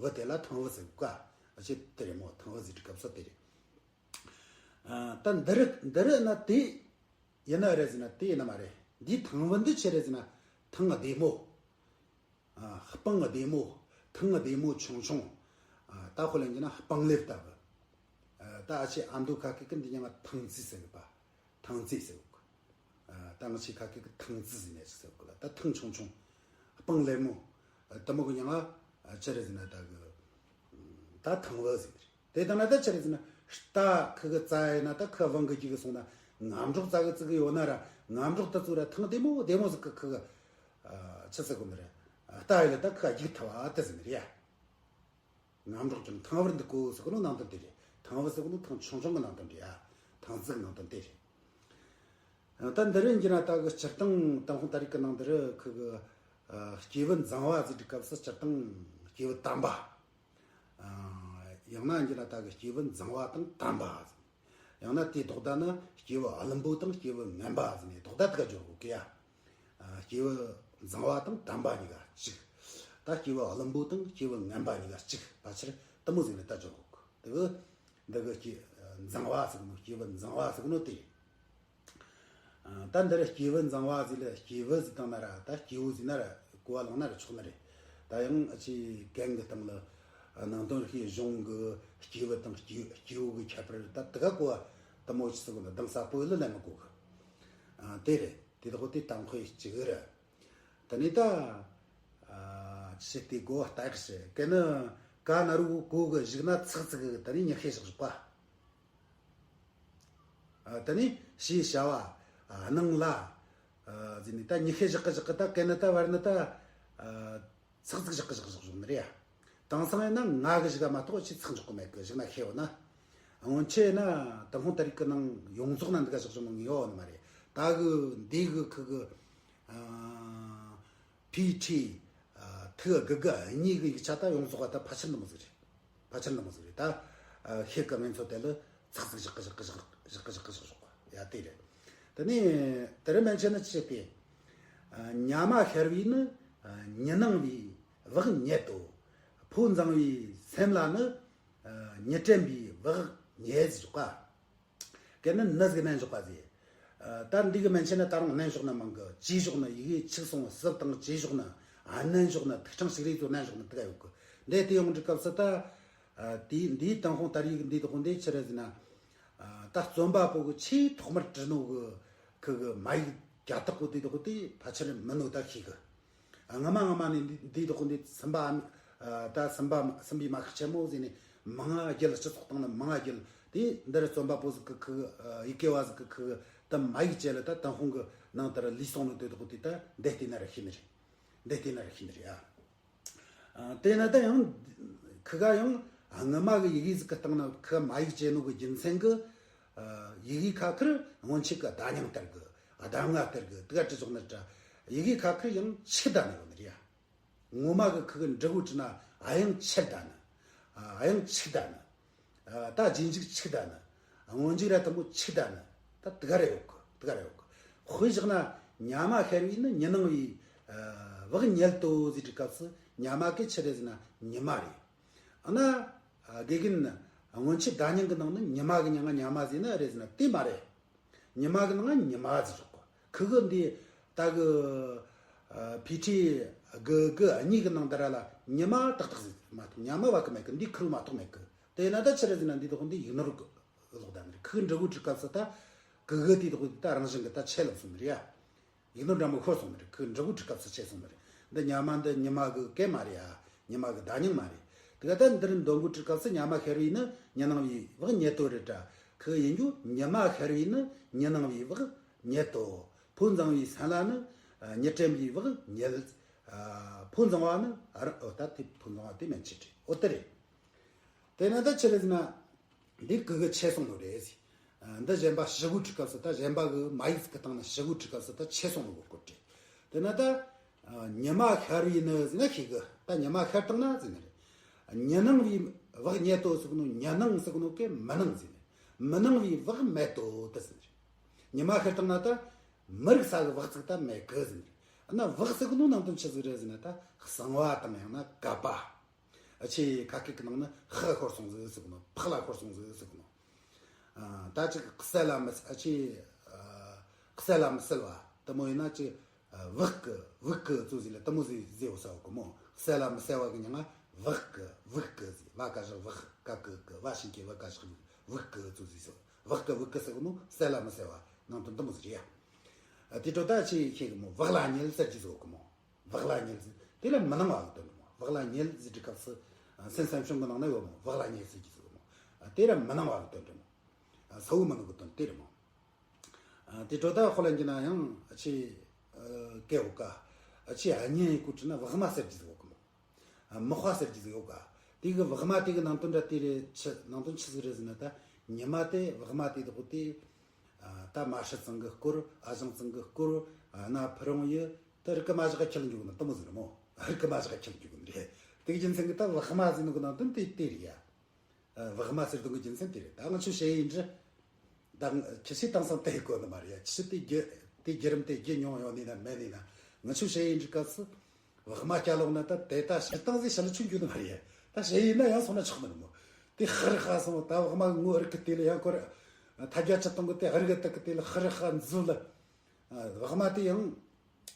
བུ་དེ་ལ་ཐང་བུ་ཟེར་གོ་ཀ། ཨ་ཆེ་དེ་རེད་མོ། ཐང་བུ་ཟེར་གི་སྐབས་སུ་དེ་རེད། ཨ་ད་འདི་རུ་འདི་རུ་ན་དེ་ཡིན་ན་རེད་ཟེར་ན་དེ་ཡིན་ན་མ་རེད། འདིའི་ཐང་བུ་འདི་ཆི་རེད་ཟེར་ན། ཐང་བདེ་མོ། ཨ་སྤང་བདེ་མོ། ཐང་བདེ་མོ་ཆུང་ཆུང་། ཨ་ད་ཁོ་ལ་འགྱུར་ན་སྤང་ལེབ་ལྟ་བུ། ཨ་ད་ཨ་ཆེ་ཨ་མདོ་ཁ་སྐད་ཀྱི་འདི་ཉང་ང་ཐང་རྩི་ཟེར་གི་པ། ཐང་རྩི་ཟེར་གི། ཨ་ད་ང་ཆེ་ཁ་སྐད་ཀྱི་ཐང་རྩི་ཟེར་ནས་ཟེར་གི་ལ། ད་ཐང་ཆུང་ཆུང་། སྤང་ལེབ་མོ། ཨ་ད་མོ་གི་ཉང་ང་ཨ་ཆི་རེད་ཟེར་ན། ད་གི་ད་ཐང་བུ་ཟེར་གི་རེད། དེ་ལྟ་ན་ད་ཆི་རེད་ཟེར་ན། རྟ་ཁུ་གི་རྩ་ཡིན་ན། ད་ཁུ་བང་གི་རྒྱུག་གི་སོང་ན། ངམ་སྒྲོག་རྩ་གི་རྩི་གི་ཡོད་ན་ར། ངམ་སྒྲོག་ད་ཚུར་ར་ཐང་བདེ་མོ་བདེ་མོ་ཟིག་གི་ཁུ་གི་ཨ་ཆི་ཟེར་གོ་ནི་རེད། རྟ་ཡི་ལ་ད་ཁུ་རྒྱུག་ཐལ་བ་དེ་ཟེར་ནི་རེད་ཡ། ངམ་སྒྲོག་ཀྱང་ཐང་བར་འདུག་གོ་ཟེར་གོ་ནོ་ནང་དོན་དེ་རེད། ཐང་བུ་ཟེར་གོ་ནོ་ཐང་ཆུང་ཆུང་གི་ནང་དོན་རེད་ཡ། ཐང་རྩི་གི་ནང་དོན་དེ་རེད། ད་འདི་རུ་འགྱུར་ན་ད་གི་སྤྱིར་བཏང་ཏུན་ཧོང་ད་རིག་གི་ནང་འདི་རུ་ཁུ་གི་ཨ་སྐྱེས་བུ་འཛིན་པ་ཟེར་གི་སྐབས་སུ་སྤྱིར་བཏང་སྐྱེས་བུ་དམ་པ། ཨ་ཡང་ན་འགྱུར་ན་ད་གི་སྐྱེས་བུ་འཛིན་པ་དང་དམ་པ་ཟེར། ཡང་ན་དེའི་ལྡོག་ཟླ་ནི་སྐྱེས་བུ་བླུན་པོ་དང་སྐྱེས་བུ་ངན་པ་ཟེར་ནས་ལྡོག་ཟླ་དེ་ག་སྦྱོར་དགོས་ཀི་ཡ། ཨ་སྐྱེས་བུ་འཛིན་པ་དང་དམ་པ་གཉིས་ཀ་གཅིག། ད་སྐྱེས་བུ་བླུན་པོ་དང་སྐྱེས་བུ་ངན་པ་གཉིས་ཀ་གཅིག་པ་ཆེར་དེ་མོ་ཟིག་ནས་ད་སྦྱོར་དགོས་ཀི། དེ་གི་འདི་གི་སྐྱེས་འཛིན་པ་ཟེར་གི་ནོ། སྐྱེས་བུ་འཛིན་པ་ཟེར་གི་ནོ་དེ། ཨ་ད་འདིར་སྐྱེས་བུ་འཛིན་པ་ཟེར་ལ། སྐྱེས་བུ་ཟེར་བཏང་ན་ར། ད་སྐྱེས་བུ་ཟེར་ན་ར་གོ་བ་བླངས་ན་ར་ཆོག་ནི་རེད། ད་ཡང་ཨ་ཆེ་གན་གི་སྟེང་ལ་ཨ་ནང་དོན་ཤེས་གཞུང་གི་སྐྱེས་བུ་དང་སྐྱེས་སྐྱེས་བུ་གི་ཁྱད་པར་ད་དེ་ག་གོ་བ་དེ་མོ་ཆི་ཟེར་གོ་ན་གདེང་ས་པོ་ལ་ལེན་མི་དགོས་གི། ཨ་དེ་རེད། དེ་དག་དེ་གཏམ་དཔེ་གཅིག་རེད། དེ་ནས་ད་ཨ་ཆི་དེ་གོ་བ་ལྟ་ཡག་ཞིག་གན་ནི་ཀ་ན་རོ་གོ་གི་གཞུག་ན་ཚག་ཚིག་གི་དེ་ནས་ཉི་ཤེས་བཞག་བཞག་པ། ཨ་དེ་ནས་ཞེས་བྱ་བ། ཨ་སྣང་ལ། ཨ་ཟེར་ནས་ད་ཉི་ཤེས་བཞག་གི་བཞག་གི། ད་གན་ནི་ད་བར་ནི་ད་ཨ་ཚག་ཚིག་བཞག་གི་བཞག་བཞག་ནི་རེད་ཡ། དེང་སང་ཡིན་ན་ང་གི་གཞུག་ག་མ་གཏོགས་ཆི་ཚག་འཇོག་གི་མེད་གི། གཞུག་ན་ཤེས་བ་ན། སྔོན་ཆད་ན་ཏུན་ཧོང་ད་རིག་གི་ནང་ཡོངས་རྫོགས་ན་འདི་ག་བཞག་བཞག་ནི་ཡོད་ནི་མ་རེད། ད་གི་འདི་གི་ཁུ་གི་ཨ་ཕི་ཁྲི་ཨ་ཐི་གི་གི་གཉིས་གི་ཡིག་ཆ་ད་ཡོངས་རྫོགས་པ་ད་ཕལ་ཆེར་འདི་མོ་ཟིག་རེད། ཕལ་ཆེར་འདི་མོ་ཟིག་རེད། ད་ཨ་ཤེས་གི་ངན་ཚོ་དེ་ལ་ཚག་ཚིག་བཞག་གི་བཞག་གི་བཞག་གི་བཞག་གི་བཞག་གི་བཞག་གི་ཡ་དེ་རེད། དེ་ནས་དེ་རིང་མན་ཆད་ནི་ཅི་སྟེ། ཨ་ཉ་མ་ཤར་བའི་ནི་ཨ་ཉི་སྣང་བའི་བག་ཉལ་ཏོ། ཕོ་མཛངས་པའི་སེམས་ལ་ནི་ཨ་ཉི་དྲན་པའི་བག་ཉལ་ཟེར་ག་གན་ནི་ནི་ཟིག་བསྣན་འཇོག་པ་ཟེར། ཨ་ད་འདི་གི་མན་ཆད་ན་ད་རུང་བསྣན་ཞོག་ན་མང་གི། བཅས་ཞོག་ན་ཡི་གེ་ཆིག་སོང་ཟིག་དང་བཅས་ཞོག་ན། ཨ་བསྣན་ཞོག་ན་ཐིག་ཕྲེང་ཞིག་རེ་ཚོ་བསྣན་ཞོག་ན་དེ་ག་ཡོད་གི། འདི་དེ་ཡོང་འདྲི་སྐབས་སུ་ད། ཨ་དེ་འདིའི་ཏུན་ཧོང་ད་རིག་འདི་དག་འདི་ཆི་རེད་ཟེར་ན། ཨ་ད་རྩོམ་པ་པོ་གི་ཆེས་ཐོག་མར་བྲིས་ནོ་གི་ཁུ་གི་མ་ཡིག་རྒྱ་སྟག་པོ་དེ་དག་དེ་ཕལ་ཆེར་མིན་ནོ་ད་ཤེས་གི། ཨ་སྔ་མ་སྔ་མ་ནས་འདི་འདི་དག་འདི་སུམ་པ། ཨ་ད་སུམ་པ་སུམ་པའི་མ་ཤི་ཆེན་མོ་ཟེར་ནས་མང་ང་རྒྱལ། སྤྱི་ཚོགས་སྟེང་ན་མང་ང་རྒྱལ། དེ་འདིར་རྩོམ་པ་པོ་ཟིག་གི་ཁུ་ཨ་ཡི་གེ་བ་ཟིག་གི་ཁུ་ད་མ་ཡིག་བཅས་ལ་ད་ཏུན་ཧོང་གི་ནང་ལྟར་ལུས་སོང་ནི་དེ་དག་དེ་ད་འདི་བལྟས་ན་ར་ཤེས་ནི་རེད། འདི་བལྟས་ན་ར་ཤེས་ནི་རེད་ཨ། ཨ་དེ་ན་ད་ཡང་ཁུ་ག་ཡང་སྔ་མ་གི་ཡི་གེ་ཟིག་གི་སྟེང་ན་ཁུ་མ་ཡིག་བཅས་ནོ་གི་རྒྱུ་མཚན་གི། ཡི་གེ་ཁ་ཁར་སྔོན་ཆད་ཀྱི་བརྡ་རྙིང་སྟེར་གི། བརྡ་རྔ་སྟེར་གི། དེ་ག་བྲིས་ཆོག་ན་འདྲ། ཡི་གེ་ཁ་ཁར་ཡང་ཆུ་བརྡ་ནི་ཡོད་ནི་རེད་ཡ། ངོ་མ་གི་ཁུ་གི་འབྲི་གུ་བྲིས་ན་ཨ་ཡང་ཆུ་བརྡ་ནི། ཨ་ཡང་ཆུ་བརྡ་ནི། ད་རྗེས་འཇུག་ཆུ་བརྡ་ནི། སྔོན་འཇུག་ར་དང་པོ་ཆུ་བརྡ་ནི། ད་དེ་ག་རེ་ཡོད་གི། དེ་ག་རེ་ཡོད་གི། དཔེ་བཞག་ན་ཉ་མ་ཤར་བའི་ནི་ཉི་སྣང་བའི་བག་ཉལ་ཏོ་ཟེར་དུས་སྐབས་སུ་ཉ་མ་གི་ཆི་རེད་ཟེར་ན་ཉི་མ་རེད། ཨ་ན། དགེ་རྒན་ནི་སྔོན་ཆད་བརྡ་རྙིང་གི་ནང་ནས་ཉི་མ་གི་མྱིང་ང་ཉ་མ་ཟེར་ནི་རེད་ཟེར་ན་དེ་མ་རེད། ཉི་མ་གི་ནང་ང་ཉི་མ་ཟེར་ཆོག་གི། ཁུ་གི་འདི་ད་གི་ཕི་ཁྲི་གི་གི་གཉིས་གི་ནང་དེ་ར་ལ་ཉི་མ་ཏག་ཏག་ཟེར་མ་གཏོགས་ཉ་མ་བ་གི་མེད་གི། འདི་ཁུ་རུ་མ་གཏོགས་མེད་གི། དེ་ན་ད་ཆི་རེད་ཟེར་ན་འདི་དག་འདི་ཡིག་ནོར་གི་ལོག་ད་ནི་རེད། ཁུ་གི་འབྲི་གུ་བྲིས་སྐབས་སུ་ད་གི་གི་དེ་དག་འདི་ད་རང་བཞིན་གི་ད་ཆད་ལོག་སོང་ནི་རེད་ཡ། ཡིག་ནོར་འདྲ་མོ་ཤོར་སོང་ནི་རེད། ཁུ་འབྲི་གུ་བྲིས་སྐབས་སུ་ཆད་སོང་ནི་རེད། འདི་ཉ་མ་འདི་ཉི་མ་གི་སྐད་མ་རེད་ཡ། ཉི་མ་གི་བརྡ་རྙིང་མ་རེད། དེ་ག་ད་འདིར་འདོན་གོ་བྲིས་སྐབས་སུ་ཉ་མ་ཤར་བའི་ནི་ཉི་སྣང་བའི་བག་ཉལ་ཏོ་རེད་དྲ། ཁུ་ཡིན་རྒྱུ་ཉི་མ་ཤར་བའི་ནི་ཉི་སྣང་བའི་བག་ཉལ་ཏོ། ཕོ་མཛངས་པའི་སེམས་ལ་ནི་ཉི་སྤྲིན་པའི་བག་ཉལ། ཕོ་མཛངས་པ་ནི་ཨ་ར་ཨོ་ད་དེ་ཕོ་མཛངས་པ་དེ་མན་ཆད་རེད། ཨོ་དེ་རེད། དེ་ནས་ད་ཆི་རེད་ཟེར་ན། འདི་གི་གི་ཆད་སོང་ནོ་རེད་ཟེར། འདི་གཞན་པ་ཞི་གུ་བྲིས་སྐབས་སུ་ད་གཞན་པ་གི་མ་ཡིག་གི་སྟེང་ན་ཞི་གུ་བྲིས་སྐབས་སུ་ད་ཆད་སོང་ནོ་གོ་སྐོར་བྲིས། དེ་ན་ད་ཉི་མ་ཤར་བའི་ནི་ཟེར་ན་ཤེས་གི། ད་ཉི་མ་ཤར་བཏང་ན་ཟེར་ནི་རེད། ཉི་སྣང་བའི་བག་ཉལ་ཏོ་ཟེར་གི་ནོ་ཉི་སྣང་ཟེར་གི་ནོ་གི་མི་སྣང་ཟེར་ནི། མི་སྣང་བའི་བག་མེད་དོ་ད་ཟེར་ནི་རེད། ཉི་མ་ཤར་བཏང་ན་ད་མི་རིག་ས་གི་བག་ཙིག་ད་མེད་གི་ཟེར་ནི་རེད། ཨ་ན་བག་ཟེར་གི་ནོ་ནང་དོན་ཆི་ཟིག་རེད་ཟེར་ན་ད་གསང་བ་དང་ཡང་ན་གབ་པ། ཨ་ཆེ་ཁ་སྐད་ཀྱི་ནང་ན་ཧ་ཤོར་སོང་ཟིག་ཟེར་གི་ནོ། ཕག་ལ་ཤོར་སོང་ཟིག་ཟེར་གི་ནོ། ཨ་ད་ཅིག་གསལ་ལ་མི་ཨ་ཆེ་ཨ་གསལ་ལ་མི་གསལ་བ་དེ་མོ་ཡིན་ན་ཅིག་ཨ་བག་གི་བུག་གི་ཚོ་ཟིག་ལ་དེ་མོ་ཟིག་ཟེར་བ་ས་བ་གི་མོ། གསལ་ལ་མི་གསལ་བ་གི་མྱིང་ང་བག་གི་བུག་གི་ཟིག། བ་ཀ་བཞག་བག། ཀ་གི་གི། བ་ཞིང་གི་བ་ཀ་བཞག་བུག་གི་ཚོ་ཟིག་ཟེར། བག་གི་བུག་གི་ཟེར་གི་ནོ་གསལ་ལ་མི་གསལ་བ་ནང་དོན་དེ་མོ་ཟིག་རེད་ཡ། ཨ་དེ་འཕྲོ་ད་ཅིག་ཤེས་གི་མོ། བག་ལ་ཉལ་ཟེར་གི་ཟེར་གི་མོ། བག་ལ་ཉལ་ཟེར་དེ་ལ་མི་སྣང་བ་གི་དོན་རེད་མོ། བག་ལ་ཉལ་ཟེར་དུས་སྐབས་སུ་སེམས་བྱུང་གི་ནང་ན་ཡོད་མོ། བག་ལ་ཉལ་ཟེར་གྱི་ཟེར་མོ། དེ་ལ་མི་སྣང་བ་གི་དོན་རེད་མོ། གསལ་བོ་མིན་ནོ་གི་དོན་དེ་རེད་མོ། དེ་འཕྲོ་ད་ཧོ་ལན་གྱི་ན་ཡང་ཆེ་སྐད་འོ་ཀ་ཆེ་ཨ་ཉན་ཡི་གོ་དྲི་ན་བག་མ་ཟེར་གྱི་ཟེར་གི་མོ། མི་དཔའ་ཟེར་གྱི་ཟིག་ཡོད་ག། དེ་གི་བག་མ་དེ་གི་ནང་དོན་འདྲ་དེ་རེད། ཆི་ནང་དོན་ཆི་ཟིག་རེད་ཟེར་ན་ད་ཉི་མ་དེ་བག་མ་དེ་དག་དེ། ད་མ་ཧྲི་ཙང་གི་སྐོར། ཨ་ཞང་ཙང་གི་སྐོར། ན་ཕུ་རོང་ཡི་ད་རི་ཀ་མ་བཞག་ཁྱེར་འཇུག་ནི་དེ་མོ་ཟིག་རེད་མོ། རི་ཀ་མ་བཞག་ཁྱེར་འཇུག་ནི་རེད། དེ་གི་རྒྱུ་མཚན་གི་ད་བག་མ་ཟེར་ནི་གི་ནང་དོན་དེ་དེ་རེད་ཡ། བག་མ་ཟེར་དོན་གི་རྒྱུ་མཚན་དེ་རེད། ད་ང་ཚོས་བཤད་ཡིན་འདྲི། ད་ཁྱི་སི་དེང་སང་དེ་གོ་ནི་མ་རེད་ཡ། ཁྱི་སི་དེ་རྒྱུ་དེ་བརྒྱུད་རིམ་དེ་བརྒྱུད་མྱོང་ཡོད་ནི་ན་མེད་ནི་ན། ང་ཚོས་བཤད་ཡིན་འདྲི་སྐབས་སུ་བག་མ་སྐྱ་ལོག་ན་ད་དེ་ད་ཕྱིར་བཏང་ཟིག་ཕྱི་ལ་ཆུང་རྒྱུ་ནི་མ་རེད་ཡ། ད་བཤད་ཡིན་ན་ཡང་སོང་ན་ཆོག་ནི་རེད་མོ། དེ་ཧ་རི་ཧ་སོང་ད་བག་མ་གི་ངོ་རིག་གི་དེ་ལ་ཡང་ཁོ་ར་ཐ་རྒྱ་ཆི་གཏོང་གི་དེ་ཧ་རི་ག་དག་གི་དེ་ལ་ཧ་རི་ཧ་འཛུལ་ལ། བག་མ་དེ་ཡང་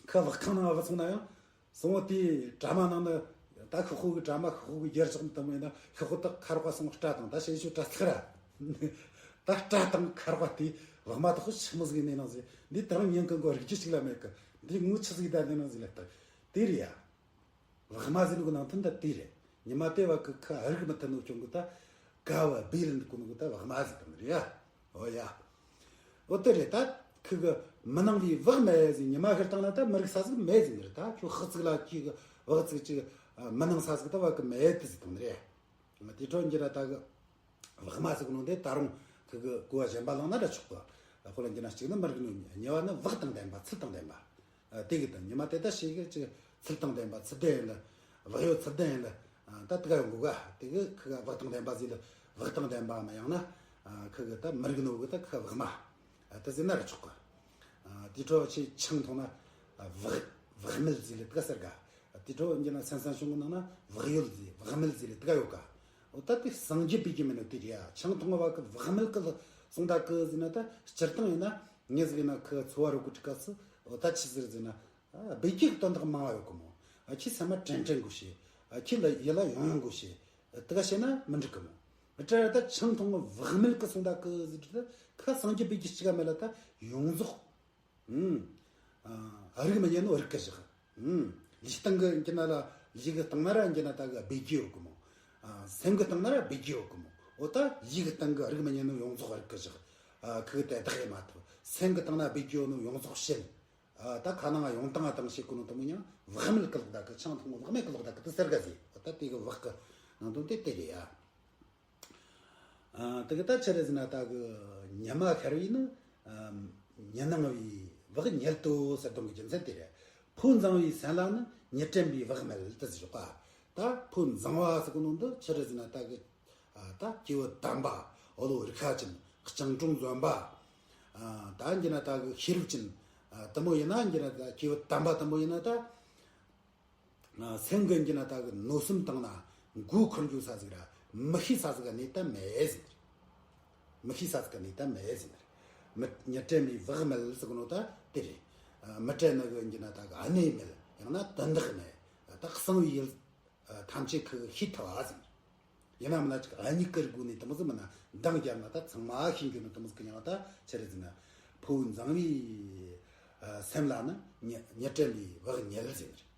ཁ་བག་ཁང་ནང་བ་སོང་ན་ཡང་། སོང་བ་དེའི་གྲ་མ་ནང་ན་ད་ཁོ་ཁོ་གི་གྲ་མ་ཁོ་ཁོ་གི་རྒྱལ་ཚོགས་དམ་ཡིན་ན་ཁོ་ཁོ་ད་ཁ་རོག་པ་སོང་སྐྲ་དང་ད་ཞེ་ཞུ་སྐྲ་ཚག་ར། ད་སྐྲ་དང་ཁ་རོག་པ་དེ་བག་མ་ད་ཁོ་ཆི་མོ་ཟིག་ནས་ནང་ཟིག་འདི་ད་རུང་ཉན་གི་མགོ་རིག་རྒྱུ་ཞིག་ལ་མེད་གི། འདི་ངོ་ཆི་ཟིག་ད་ནས་ནང་ཟིག་ལ་ད་དེ་རེད་ཡ། བག་མ་ཟེར་ནོ་གི་ནང་དོན་ད་དེ་རེད། ཉི་མ་དེ་བ་གི་ཁ་རིག་མི་ཐུབ་ནོ་ཅུང་གི་ད་ག་བ་བེ་ལ་འདུག་གོ་ནོ་གི་ད་བག་མ་ཟེར་དང་རེད་ཡ། ཨོ་ཡ། ཨོ་དེ་རེད། ད་ཁི་གི་མི་སྣང་བའི་བག་མེད་ཟེར། ཉི་མ་ཤར་བཏང་ན་ད་མི་རིག་ས་ཟིག་མེད་ཟེར་ནི་རེད། ད་ཁྱོད་ཧི་ཙིག་ལ་ཅིག་བག་ཙིག་ཅིག་མི་སྣང་ས་ཟིག་ད་བ་གི་མེད་དེ་ཟེར་དང་རེད། དེ་འཕྲོ་འགྱུར་ར་ད་གི། བག་མ་ཟེར་གི་ནོ་དེ་ད་རུང་ཁི་གི་གོ་བ་གཞན་པ་བླངས་ན་ར་ཆོག་གི། ཁོ་ལ་འགྱུར་ན་གཅིག་ནི་མི་རིག་ནོ། གཉིས་པ་ནི་བག་དང་ལྡན་པ་ཚུལ་དང་ལྡན་པ། དེ་གི་དང་ཉི་མ་དེ་ད་ཞིག་གི་ཅིག་ཚུལ་དང་ལྡན་པ་ཚུལ་ལྡན་ཡིན་ལ། བག་ཡོད་ཚུལ་ལྡན་ཡིན་ལ། ད་དེ་ག་ཡོང་གོ་ག། དེ་གི་ཁི་ག་བག་དང་ལྡན་པ་ཟིག་ལ་བག་དང་ལྡན་པ་མ་ཡང་ན། ཁི་གི་ད་མི་རིག་ནོ་གི་ད་ཁི་བག་མ། ད་ཟེར་ན་ར་ཆོག་གི། དེ་འཕྲོ་ཆེ་ཆང་འཐུང་ན་བག་བག་མེད་ཟིག་ལ་དེ་ག་ཟེར་ག། དེ་འཕྲོ་འགྱུར་ན་སེམས་བྱུང་གི་ནང་ན་བག་ཡོད་ཟིག་བག་མེད་ཟིག་ལ་དེ་ག་ཡོད་ག། འོ་ད་དེ་སངས་རྒྱས་པའི་རྒྱུ་མིན་ནོ་དེ་རེད་ཡ། ཆང་འཐུང་བ་གི་བག་མེད་གི་སོང་ད་གི་ཟེར་ན་ད་སྤྱིར་བཏང་ཡིན་ན་ངས་ཟིག་ཡིན་ན་ཁི་འཚོ་བ་རོལ་གོ་དུས་སྐབས་སུ་འོ་ད་ཆི་ཟེར་ཟེར་ན། སྦས་རྒྱུ་གི་དོན་དག་མང་བ་ཡོད་གི་མོ། ཁྱི་སེམས་མ་དྲན་དྲན་དགོས་ཤེས། ཁྱི་ལ་ཡིད་ལ་ཡོང་ཡོང་དགོས་ཤེས། དེ་ག་བྱས་ན་མི་འགྲིག་གི་མོ། དྲ་ད་ཆང་འཐུང་བག་མེད་གི་སོང་ད་གི་ཟེར་དུས་ད་ཁ་སངས་རྒྱས་པའི་རྒྱུ་གཅིག་ག་མེད་ལ་ད་ཡོངས་རྫོགས། ཨུམ། ཨ། རིག་མི་ཉན་ནོ་རིག་གི་བཞག་ཨུམ། ལུས་སྟེང་གི་འགྱུར་ན་ལ་ལུས་གི་སྟེང་ན་ར་འགྱུར་ན་ད་གི་སྦས་རྒྱུ་ཡོད་གི་མོ། ཨ། སེམས་གི་སྟེང་ན་ར་སྦས་རྒྱུ་ཡོད་གི་མོ། འོ་ད་ལུས་གི་སྟེང་གི་རིག་མི་ཉན་ནོ་ཡོངས་རྫོགས་རིག་གི་བཞག་ཨ། ཁི་གི་དེ་དག་ཡེ་མ་ཐུབ། སེམས་གི་སྟེང་ན་སྦས་རྒྱུ་ཡོད་ནོ་ཡོངས་རྫོགས་བཤད། ཨ། ད་ཁ་ནང་ང་ཡོང་སྟངས་ང་དང་བཤད་གོ་ནོ་དུ་མོ་ཡང་བག་མེད་གི་ལོག་ད་གི། ཆང་འཐུང་བག་མེད་གི་ལོག་ད་གི་དེ་ཟེར་ག་ཟེ། འོ་ད་དེ་གི་བག་གི་ནང་དོན་དེ་དེ་རེད་ཡ། ཨ། དེ་གི་ད་ཆི་རེད་ཟེར་ན། ད་གི་ཉི་མ་ཤར་བས་ནི། ཨ། ཉི་སྣང་བའི་བག་ཉལ་ཏོ་ཟེར་དོན་གི་རྒྱུ་མཚན་དེ་རེད། ཕོ་མཛངས་པའི་སེམས་ལ་ནི་ཉི་དྲན་པའི་བག་མེད་དུ་ཟེར་བ། ད་ཕོ་མཛངས་པ་ཟེར་གི་ནོ་འདི་ཆི་རེད་ཟེར་ན། ད་གི། ཨ། ད་སྐྱེས་བུ་དམ་པ། འོ་ལོ་རིག་ཤ་ཅན། སྤྱང་གྲུང་འཛོམས་པ། ཨ། ད་ཡིན་ན་ད་གི་ཤེས་རིག་ཅན། ཨ། དེ་མོ་ཡིན་ན། ཡིན་ན་ད་སྐྱེས་བུ་དམ་པ་དེ་མོ་ཡིན་ན་ད། ཨ། སེམས་ཀྱི་ཡིན་ན་ད་གི་མནོ་བསམ་བཏང་ན་མགོ་འཁོར་རྒྱུ་ས་ཟིག་ར་མི་ཤེས་ས་ཟིག་ག་གནས་ད་མེད་ཟེར། མི་ཤེས་ས་ཟིག་ག་གནས་ད་མེད་ཟེར། མི། ཉི་དྲན་པའི་བག་མེད་ཟེར་གི་ནོ་ད་དེ་རེད། ཨ། མི་དྲན་ནི་གི་ཡིན་ན་ད་གི་གནས་མེད། ཡང་ན་དོན་དག་མེད། ད་གསང་བའི་ཡུལ། ཨ། ཐམས་ཅད་ཁོ་གིས་ཤེས་ཐུབ་པ་ཟེར། ཡིན་ན་མིན་ན་ཅིག་ཨ་ནི་ཀིར་དགོས་ནས་དེ་མོ་ཟིག་མིན་ན། འདང་རྒྱབ་ན་ད་ཚང་མ་ཤེས་རྒྱུ་ནི་དེ་མོ་ཟིག་གི་ཡང་ད་ཆི་རེད་ཟེར་ན། ཕོ་མཛངས་པའི། ཨ། སེམས་ལ་ནི་ཉི། ཉི་དྲན་པའི་བག་ཉལ་ཟེར་ནི་རེད།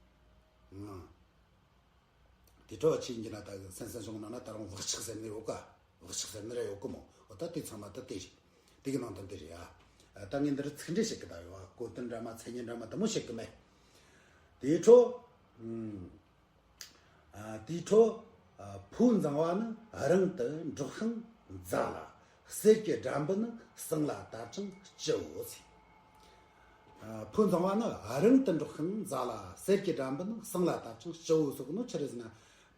ཨང་། དེ་འཕྲོ་ཆེ་ཡིན་གྱི་ན་ད་གི་སེམས་སེམས་བྱུང་ན་ན། ད་རུང་བག་ཆགས་ཟེར་ནི་ཡོད་ཀ། བག་ཆགས་ཟེར་ནི་ར་ཡོད་ཀི་མོ། འོ་ད་དེ་ཚང་མ་ད་དེ་རེད། དེ་གི་ནང་དོན་དེ་རེད་ཨ། ད་ངས་འདིར་ཚིག་འགྲེལ་བྱེད་ཀི་ད་ཡོད་ཨ། གོ་དོན་འདྲ་མ། མཚན་ཉིད་འདྲ་མ་དེ་མོ་བྱེད་ཀི་མེད། དེ་འཕྲོ། ཨ། དེའི་འཕྲོ། ཨ། ཕོ་མཛངས་པ་ནི་རིང་དུ་འགྲོགས་ཤིང་མཛའ་ལ། གསེར་གྱི་སྦྲམ་བུ་ནི་གསེང་ལ་བཏབ་ཅིང་སྤྱི་བོ་ཟེར། ཨ། ཕོ་མཛངས་པ་ནི་རིང་དུ་འགྲོགས་ཤིང་མཛའ་ལ། གསེར་གྱི་སྦྲམ་བུ་ནི་གསེང་ལ་བཏབ་ཅིང་སྤྱི་བོ་ཟེར་གི་ནོ་ཆི་རེད་ཟེར་ན།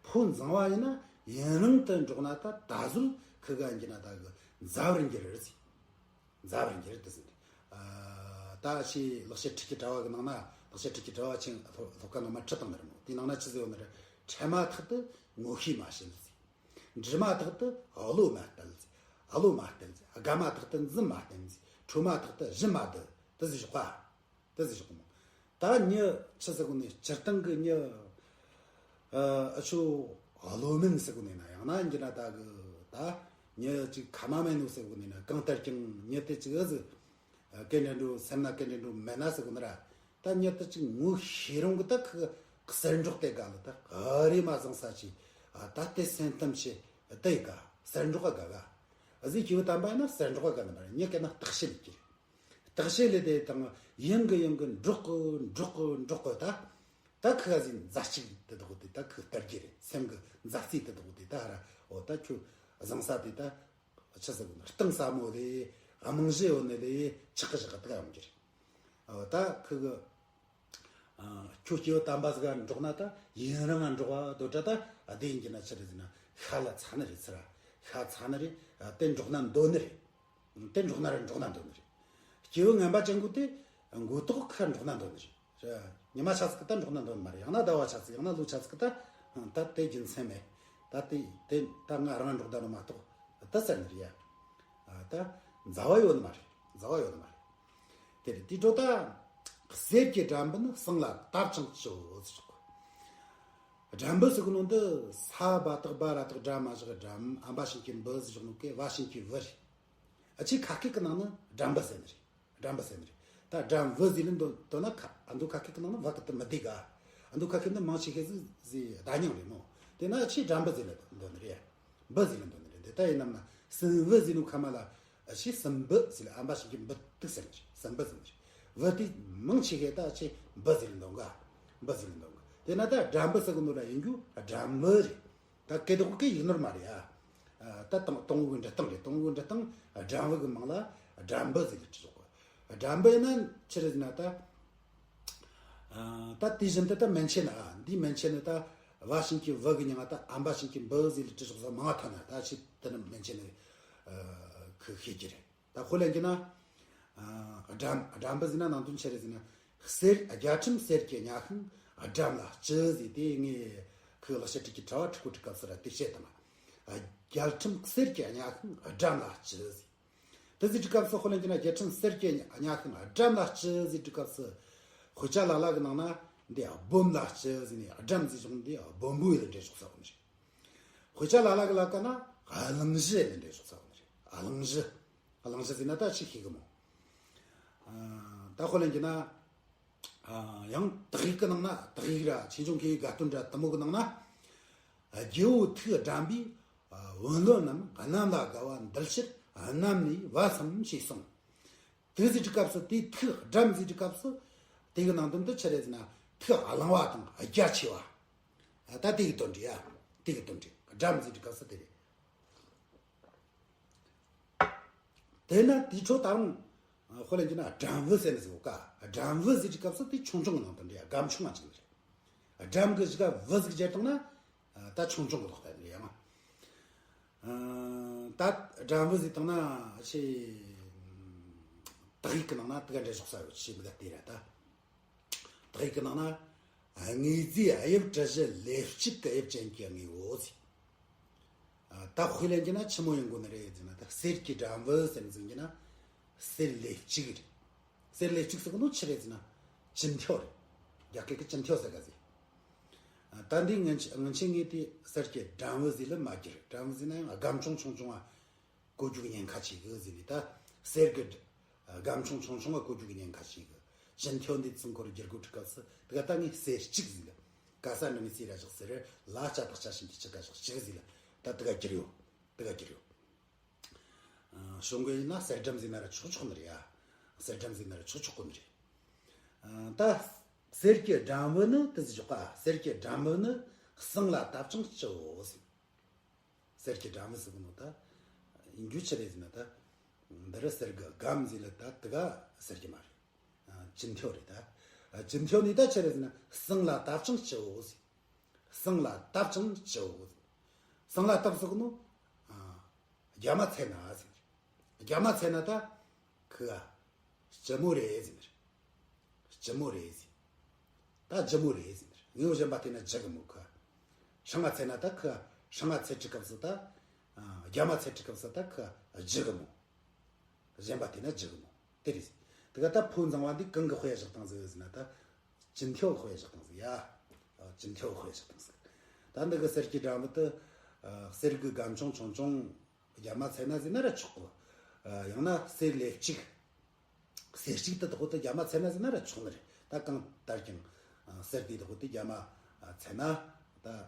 ཕོ་མཛངས་པ་ཡིན་ན་ཡུན་རིང་དུ་འགྲོགས་ན་ད་ད་གཟོད་ཁི་ག་ཡིན་གྱི་ན་ད་གི་མཛའ་བར་འགྱུར་ཟེར། མཛའ་བར་འགྱུར་དུ་ཟེར། ཨ། ད་ཕྱི་ལེགས་བཤད་ཁྲིད་ཀྱི་དྲ་བ་གི་ནང་ན། ལེགས་བཤད་ཁྲིད་ཀྱི་དྲ་བ་ཆེན་སློབ་སློབ་ཁག་ནང་མ་ཁྲིད་བཏང་ནི་རེད་མོ། དེའི་ནང་ན་ཆི་ཟེར་ཡོད་ནི་རེད། འཕྲད་མ་ཐག་ཏུ་ངོ་ཤེས་མ་བྱིན་ཟེར། འདྲིས་མ་ཐག་ཏུ་བློ་མ་གཏད་ཟེར། བློ་མ་གཏད་ཟེར། དགའ་མ་ཐག་ཏུ་འཛུམ་མ་བསྟན་ཟེར། ཁྲོས་མ་ཐག་ཏུ་གཞུ་མ་བསྡད་དུ་ཟེར་ཞོག་པ། དེ་ཟེར་ཞོག་གི་མོ། ད་མྱི་ཆི་ཟེར་གོ་ནི། སྤྱིར་བཏང་གི་མྱི། ཨ། ཨ་ཆོ་བློ་དམན་ཟེར་གོ་ནི་ན། ཡང་ན་ཡིན་གྱི་ན་ད་གི་ད་མྱི་ཅིག་ཁ་མ་མེད་ནོ་ཟེར་གོ་ནི་ན། གང་ལྟར་ཀྱང་མྱི་དེ་ཅིག་ཨ་ཟིག་ཨ། གན་འདྲ་འགྲོ། སེམས་ན་གན་འདྲ་འགྲོ་མེད་ན་ཟེར་གོ་ནི་ར། ད་མྱི་དེ་ཅིག་ངོ་ཤེས་རུང་གི་ད་ཁི་གསེར་འབྲོག་དེ་ག་ལ་ད་ཨ་རེ་མ་བཟང་ས་ཅིག་ཨ། ད་དེ་སེམས་གཏམ་བྱེད་དེ་ག་གསེར་འབྲོག་ག་ག་ག་ཨ་ཟིག་སྐྱེས་བུ་དམ་པ་ཡིན་ན་གསེར་འབྲོག་ག་ག་ནི་མ་རེད། མྱི་གན་ན་བརྟག་དཔྱད་ལས་ཀྱི་རེད། བརྟག་དཔྱད་ལས་དེ་དང་ཡང་གི་ཡང་གི་འགྲོགས་གི་འགྲོགས་གི་འགྲོགས་གི་ད། ད་ཁི་ག་ཟིག་མཛའ་གཅིག་དེ་དག་དེ་ད་ཁི་གི་སྟེར་གྱི་རེད། སེམས་གི་མཛའ་བརྩེ་དེ་དག་དེ་ད་ཧ་ར། འོ་ད་ཁྱོད་བཟང་ས་དེ་ད་ཆི་ཟེར་གི་ན། གཏིང་ཟབ་མོ་རེད། རྨང་གཞི་ཡོད་ནི་རེད། ཆགས་གི་བཞག་གི་ད་ག་ཡོང་གི་རེད། འོ་ད་ཁི་གི། ཨ། ཁྱོད་སྐྱེས་བུ་དམ་པ་ཟིག་ག་འགྲོགས་ན་ད་ཡུན་རིང་ང་འགྲོགས་པ་དོ་ད། ད་དེ་ཡིན་གྱི་ན་ཆི་རེད་ཟེར་ན། ཤ་ལ་ཚ་ནི་རེད་ཟེར་ར། ཤ་ཚ་ནི་རེད། ཨ། དེ་འགྲོགས་ན་འདོད་ནི་རེད། དེ་འགྲོགས་ན་རེ་འགྲོགས་ན་འདོད་ནི་རེད། སྐྱེས་བུ་ངན་པ་ཅན་གོ་དེ་མགོ་ཐོག་ཁ་འགྲོགས་ན་འདོད་ནི་རེད། ཉི་མ་ཆ་ཟིག་གི་ད་འགྲོགས་ན་འདོད་ནི་མ་རེད། ཡང་ན་ཟླ་བ་ཆ་ཟིག་ཡང་ན་ལོ་ཆ་ཟིག་གི་ད། ད་དེ་རྒྱུ་མཚན་མེད། ད་དེ་དེ་ད་ང་རང་འགྲོགས་ད་ནི་མ་གཏོགས་ད་ཟེར་ནི་རེད་ཡ། ཨ། ད་མཛའ་བ་ཡོད་ནི་མ་རེད། མཛའ་བ་ཡོད་ནི་མ་རེད། དེ་རེད། དེ་འཕྲོ་ད། གསེར་གྱི་སྦྲམ་བུ་ནི་གསེང་ལ་བཏབ་ཅིང་སྤྱི་བོ་ཟེར་གོ། སྦྲམ་བུ་ཟེར་གོ་ནོ་འདི་ས་བ་བཏགས་སྦ་ར་བཏགས་སྦྲ་མ་བཞག་སྦྲམ། ཨ་འབའ་ཞབས་ཀྱུ་འབུ་ཟེར་གོ་ནོ་གི་བ་ཞབས་ཀྱུ་བུ་རེད། ཨ། ཆི་ཁ་སྐད་གི་ནང་ནི་སྦྲམ་བུ་ཟེར་ནི་རེད། སྦྲམ་བུ་ཟེར་ནི་རེད། ད་སྦྲམ་བུ་ཟེར་ལ་འདོད་འདོད་ན་ཁ། ཨ་མདོ་ཁ་སྐད་གི་ནང་ནི་བ་གི་དེ་མི་བདེ་ག་ཨ་མདོ་ཁ་སྐད་འདི་མང་ཆེ་ཤོས་ཟིག་ཟེར་བརྡ་རྙིང་རེད་མོ། དེ་ན་ཆི་སྦྲམ་བུ་ཟེར་ལ་འདོད་ནི་རེད། འབུ་ཟེར་ལ་འདོད་ནི་རེད། འདི་ད་ཡིན་ནམ་ན་སྲིན་བུ་ཟེར་ནོ་ཁ་མ་ལ། ཨ། ཆི་སྲིན་འབུ་ཟེར་ལ། ཨ་འབའ་ཞབས་ཀྱུ་འབུ་ཏིག་ཟེར་ནི་རེད། སྲིན་འབུ་ཟེར་ནི་རེད། བུ་དེ་མང་ཆེ་ཤོས་ད་ཆི་འབུ་ཟེར་ལ་འདོད་ག་འབུ་ཟེར་ལ་འདོད་ག་དེ་ན་ད་སྦྲམ་བུ་ཟེར་གོ་ནོ་ར་ཡིན་རྒྱུ་སྦྲམ་བུ་རེད། ད་སྐད་དོག་གི་ཡིག་ནོར་མ་རེད་ཨ། ད་དང་དང་བོ་གི་འབྲི་སྟངས་རེད། དང་བོ་གི་འབྲི་སྟངས་སྦྲམ་བུ་གི་མིང་ལ་སྦྲམ་བུ་ཟེར་ལ་བྲིས་ཆོག་གི་སྦྲམ་བུ་ཡིན་ན་ཆི་རེད་ཟེར་ན་ད། ཨ། ད་དེ་བཞིན་དུ་ད་མན་ཆད་ནི། ཨ། འདིའི་མན་ཆད་ནི་ད་བ་ཞབས་ཀྱུ་བུ་གི་མྱིང་ང་ད་ཨ་འབའ་ཞབས་ཀྱུ་འབུ་ཟེར་ལ་བྲིས་ཆོག་ས་མང་ང་ཐོན་ན། ད་ཆི་དེ་ནི་མན་ཆད་ནི། ཨ། ཁོས་ཤེས་ཀྱི་རེད། ད་དཔེ་ལེན་གྱི་ན། ཨ། སྦྲམ། སྦྲམ་བུ་ཟེར་ན་ནང་དོན་ཆི་རེད་ཟེར་ན། གསེར། རྒྱ་ཁྲིམས་གསེར་གྱི་གཉའ་ཤིང་སྦྲམ་ལ་སྤྱི་ཟེར། དེ་ངས་ཁོའི་ལེགས་བཤད་ཁྲིད་ཀྱི་དྲ་བ་ཁྲིད་གོ་དུས་སྐབས་སུ་ར་དེ་བཤད་དང་། རྒྱ་ཁྲིམས་གསེར་གྱི་གཉའ་ཤིང་སྦྲམ་ལ་སྤྱི་ཟེར། དེ་ཟེར་དུས་སྐབས་སུ་དཔེ་ལེན་གྱི་ན། རྒྱ་ཁྲིམས་གསེར་གྱི་གཉའ་ཤིང་སྦྲམ་ལ་སྤྱི་ཟེར་དུས་སྐབས་སུ། དཔེ་ཆ་ལ་ལ་གི་ནང་ན་འདི་སྦོམ་ལ་སྤྱི་ཟེར་ནས་སྦྲམ་ཟེར་བྱུང་། འདི་སྦོམ་པོ་ཡིན་ལ་འགྲེལ་ཆོག་ས་གོ་ནི་རེད། དཔེ་ཆ་ལ་ལ་གི་ལ་ཀ་ན་གླང་གཞི་ལ་འགྲེལ་ཆོག་ས་གོ་ནི་རེད། གླང་གཞི། གླང་གཞི་ཟེར་ན་ད་ཆི་ཤེས་གི་མོ། ཨ། ད་དཔེ་ལེན་གྱི་ན། ཨ། ཡང་དག་ཡིག་གི་ནང་ན། དག་ཡིག་ར་ཆོས་འབྱུང་མཁས་པའི་དགའ་སྟོན་འདྲ་དེ་མོ་གི་ནང་ན། རྒྱལ་པོ་ཐུགས་དགྲམ་པའི་བུ་འདོད་རྣམས། གནམ་ལ་དགའ་བ་འདུལ་ཕྱིར་གནམ་ནས་བབས་སམ་ཞེས་གསུངས། དེ་ཟེར་དུས་སྐབས་སུ་དེ་ཐུགས་དགྲམ་ཟེར་དུས་སྐབས་སུ་དེ་གི་ནང་དོན་དུ་ཆི་རེད་ཟེར་ན། ཐུགས་གླང་བ་དང་རྒྱ་ཆེ་བ། ད་དེ་གི་དོན་རེད་ཡ། དེ་གི་དོན་རེད། དགྲམ་ཟེར་དུས་སྐབས་སུ་དེ་རེད། དེས་ན་དེའི་འཕྲོ་ད་རུང་དཔེ་ལེན་རྒྱུ་ན་སྦྲམ་བུ་ཟེར་ནི་ཟིག་ཡོད་ཀ། སྦྲམ་བུ་ཟེར་གྱི་སྐབས་སུ་དེ་ཆུང་ཆུང་གི་ནང་དུ་འདྲེས་ཡ། སྦྲམ་ཆུང་ང་ཅིག་ནི་རེད། སྦྲམ་གི་གཞུག་ག་བུ་ཟིག་སྦྱར་བཏང་ན་ད་ཆུང་ཆུང་གི་ལོག་ལྟ་ནི་རེད་ཡ་མ། ད་སྦྲམ་བུ་ཟེར་བཏང་ན་ཆེ། དག་ཡིག་གི་ནང་ན་དེ་ག་འདྲ་ཞོག་ས་ཡོད་ཆེ་མི་ག་དེ་ར་ད། དག་ཡིག་གི་ནང་ན། དངོས་རྫས་དབྱིབས་གྲུ་བཞི་ལེབ་གཅིག་གི་དབྱིབས་ཅན་གྱི་དངོས་པོ་ཟེར། ད་དཔེ་ལེན་རྒྱུ་ན་ཆི་མོ་ཡིན་དགོས་ནི་རེད་ཟེར་ན། ད་གསེར་གྱི་སྦྲམ་བུ་ཟེར་ནི་ཟིན་རྒྱུ་ན་གསེར་ལེབ་གཅིག་རེད། གསེར་ལེབ་གཅིག་ཟེར་གི་ནོ་ཆི་རེད་ཟེར་ན་ཅི་ཐོ་རེད། རྒྱ་སྐད་ཀྱི་ཅི་ཐོ་ཟེར་ག་ཟེར། ད་འདི་ངན་ཆེ་ངན་ཆེ་ངས་དེ་གསེར་གྱི་སྦྲམ་བུ་ཟེར་ལ་མ་བསྒྱུར། སྦྲམ་བུ་ཟེར་ན་ཡང་སྒམ་ཆུང་ཆུང་ཆུང་བ། བཀོལ་རྒྱུ་གི་ཉེན་ཁ་ཆེ་གི་ཟེར་ནས། ད་གསེར་གི་སྒམ་ཆུང་ཆུང་ཆུང་བ་བཀོལ་རྒྱུ་གི་ཉེན་ཁ་ཆེ་གི། ཅི་ཐོ་འདི་ཚིག་འཁོར་བསྒྱུར་དགོས་དུས་སྐབས་སུ་དེ་ག་ད་ངས་གསེར་གཅིག་ཟེར་ལ། ག་ས་ན་མི་ཚེ་ར་བཞག་ཟེར་ལ་ལྕགས་དག་ཆ་བཞིན་གྱི་ཆི་ག་བཞག་གཅིག་ཟེར་ལ། ད་དེ་ག་བསྒྱུར་ཡོད། དེ་ག་བསྒྱུར་ཡོད། གཞུང་གི་ཡིན་ན་གསེར་སྦྲམ་ཟེར་ན་ར་ཆོག་ཆོག་ནི་རེད་ཡ། གསེར་སྦྲམ་ཟེར་ན་ར་ཆོག་ཆོག་གོ་ནི་རེད། ད་གསེར་གྱི་སྦྲམ་བུ་ནི་དེ་ཟེར་ཆོག་ག། གསེར་གྱི་སྦྲམ་བུ་ནི་ཟངས་ལ་དབ་ཅིང་ལྕི་བོ་ཟེར། གསེར་གྱི་སྦྲམ་བུ་ཟེར་གི་ནོ་ད། ཡིན་རྒྱུ་ཆི་རེད་ཟེར་ན་ད། འདི་རུ་གསེར་གི་སྒམ་ཟེར་ལ་ད་དེ་ག་གསེར་གྱི་མ་རེད། ཅི་ཐོ་རེད་ད། ཅི་ཐོ་ནི་ད་ཆི་རེད་ཟེར་ན་ཟངས་ལ་དབ་ཅིང་ལྕི་བོ་ཟེར། ཟངས་ལ་དབ་ཅིང་ལྕི་བོ་ཟེར། ཟངས་ལ་དབ་ཟེར་གི་ནོ། རྒྱ་མ་ཚད་ན་ཟེར། རྒྱ་མ་ཚད་ན་ད་ཁི་ག་ལྕི་མོ་རེད་ཟེར་ནི་རེད། ལྕི་མོ་རེད་ཟེར། ད་ལྕི་མོ་རེད་ཟེར་ནི་རེད། དངོས་པོ་གཞན་པ་བལྟས་ན་ལྕི་གི་མོ་ཁི་ག། སྲང་ང་ཚད་ན་ད་ཁི་ག། སྲང་ང་ཚད་དུས་སྐབས་སུ་ད། རྒྱ་མ་ཚད་དུས་སྐབས་སུ་ད་ཁི་ག་ལྕི་གི་མོ། གཞན་པ་བལྟས་ན་ལྕི་གི་མོ། དེ་རེད་ཟེར། དེ་ག་ད་ཕོ་མཛངས་བ་འདི་གང་གི་དཔེ་བཞག་བཏང་ཟིག་ཟེར་ན་ད། ཅི་ཐོ་དཔེ་བཞག་བཏང་ཟིག་ཡ། ཅི་ཐོ་དཔེ་བཞག་བཏང་ཟིག། ད་འདི་གི་གསེར་གྱི་སྦྲམ་བུ་དེ། གསེར་གི་སྒམ་ཆུང་ཆུང་ཆུང་། རྒྱ་མ་ཚད་ན་ཟེར་ན་ར་ཆོག་གོ། ཡང་ན་གསེར་ལེབ་གཅིག། གསེར་གཅིག་དེ་དག་དེ་རྒྱ་མ་ཚད་ན་ཟེར་ན་ར་ཆོག་ནི་རེད། ད་གང་ལྟར་ཀྱང་། གསེར་དེ་དག་དེ་རྒྱ་མ་ཚད་ན་ད།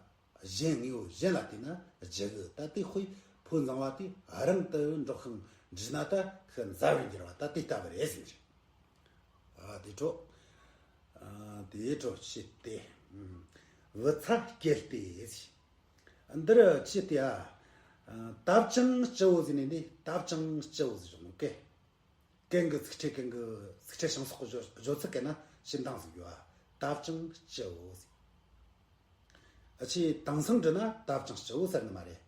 གཞན་དངོས་པོ་གཞན་ལ་བལྟས་ན་ལྕི་གི། ད་དེ་དཔེ་ཕོ་མཛངས་བ་དེ་རང་དུ་འགྲོ་ཤིང་འདྲིས་ན་ད་ཤི་མཛའ་བར་འགྱུར་བ་ད་དེ་ལྟ་བུ་རེད་ཟེར་ནི་རེད། ཨ་དེ་འཕྲོ། ཨ་དེ་འཕྲོ་ཕྱི་སྟེ། ཨུམ། བུ་ཚ་སྐྱེས་ཏེ་ཟེར། འདིར་ཕྱི་སྟེ་ཨ། ཨ་དབ་ཅིང་ལྕི་བོ་ཟེར་ནས་འདི་དབ་ཅིང་ལྕི་བོ་ཟེར་བྱུང་ནོ་སྐད། གན་གི་ཚིག་ཕྲད་གན་གི་ཚིག་ཕྲད་བྱང་སོག་གི་བརྗོད་བརྗོད་ཚིག་གན་ན་ཕྱི་འདང་ཟིག་ཡོད་ཨ། དབ་ཅིང་ལྕི་བོ་ཟེར། ཨ་ཆེ་དེང་སང་འདྲི་ན་དབ་ཅིང་ལྕི་བོ་ཟེར་ནི་མ་རེད།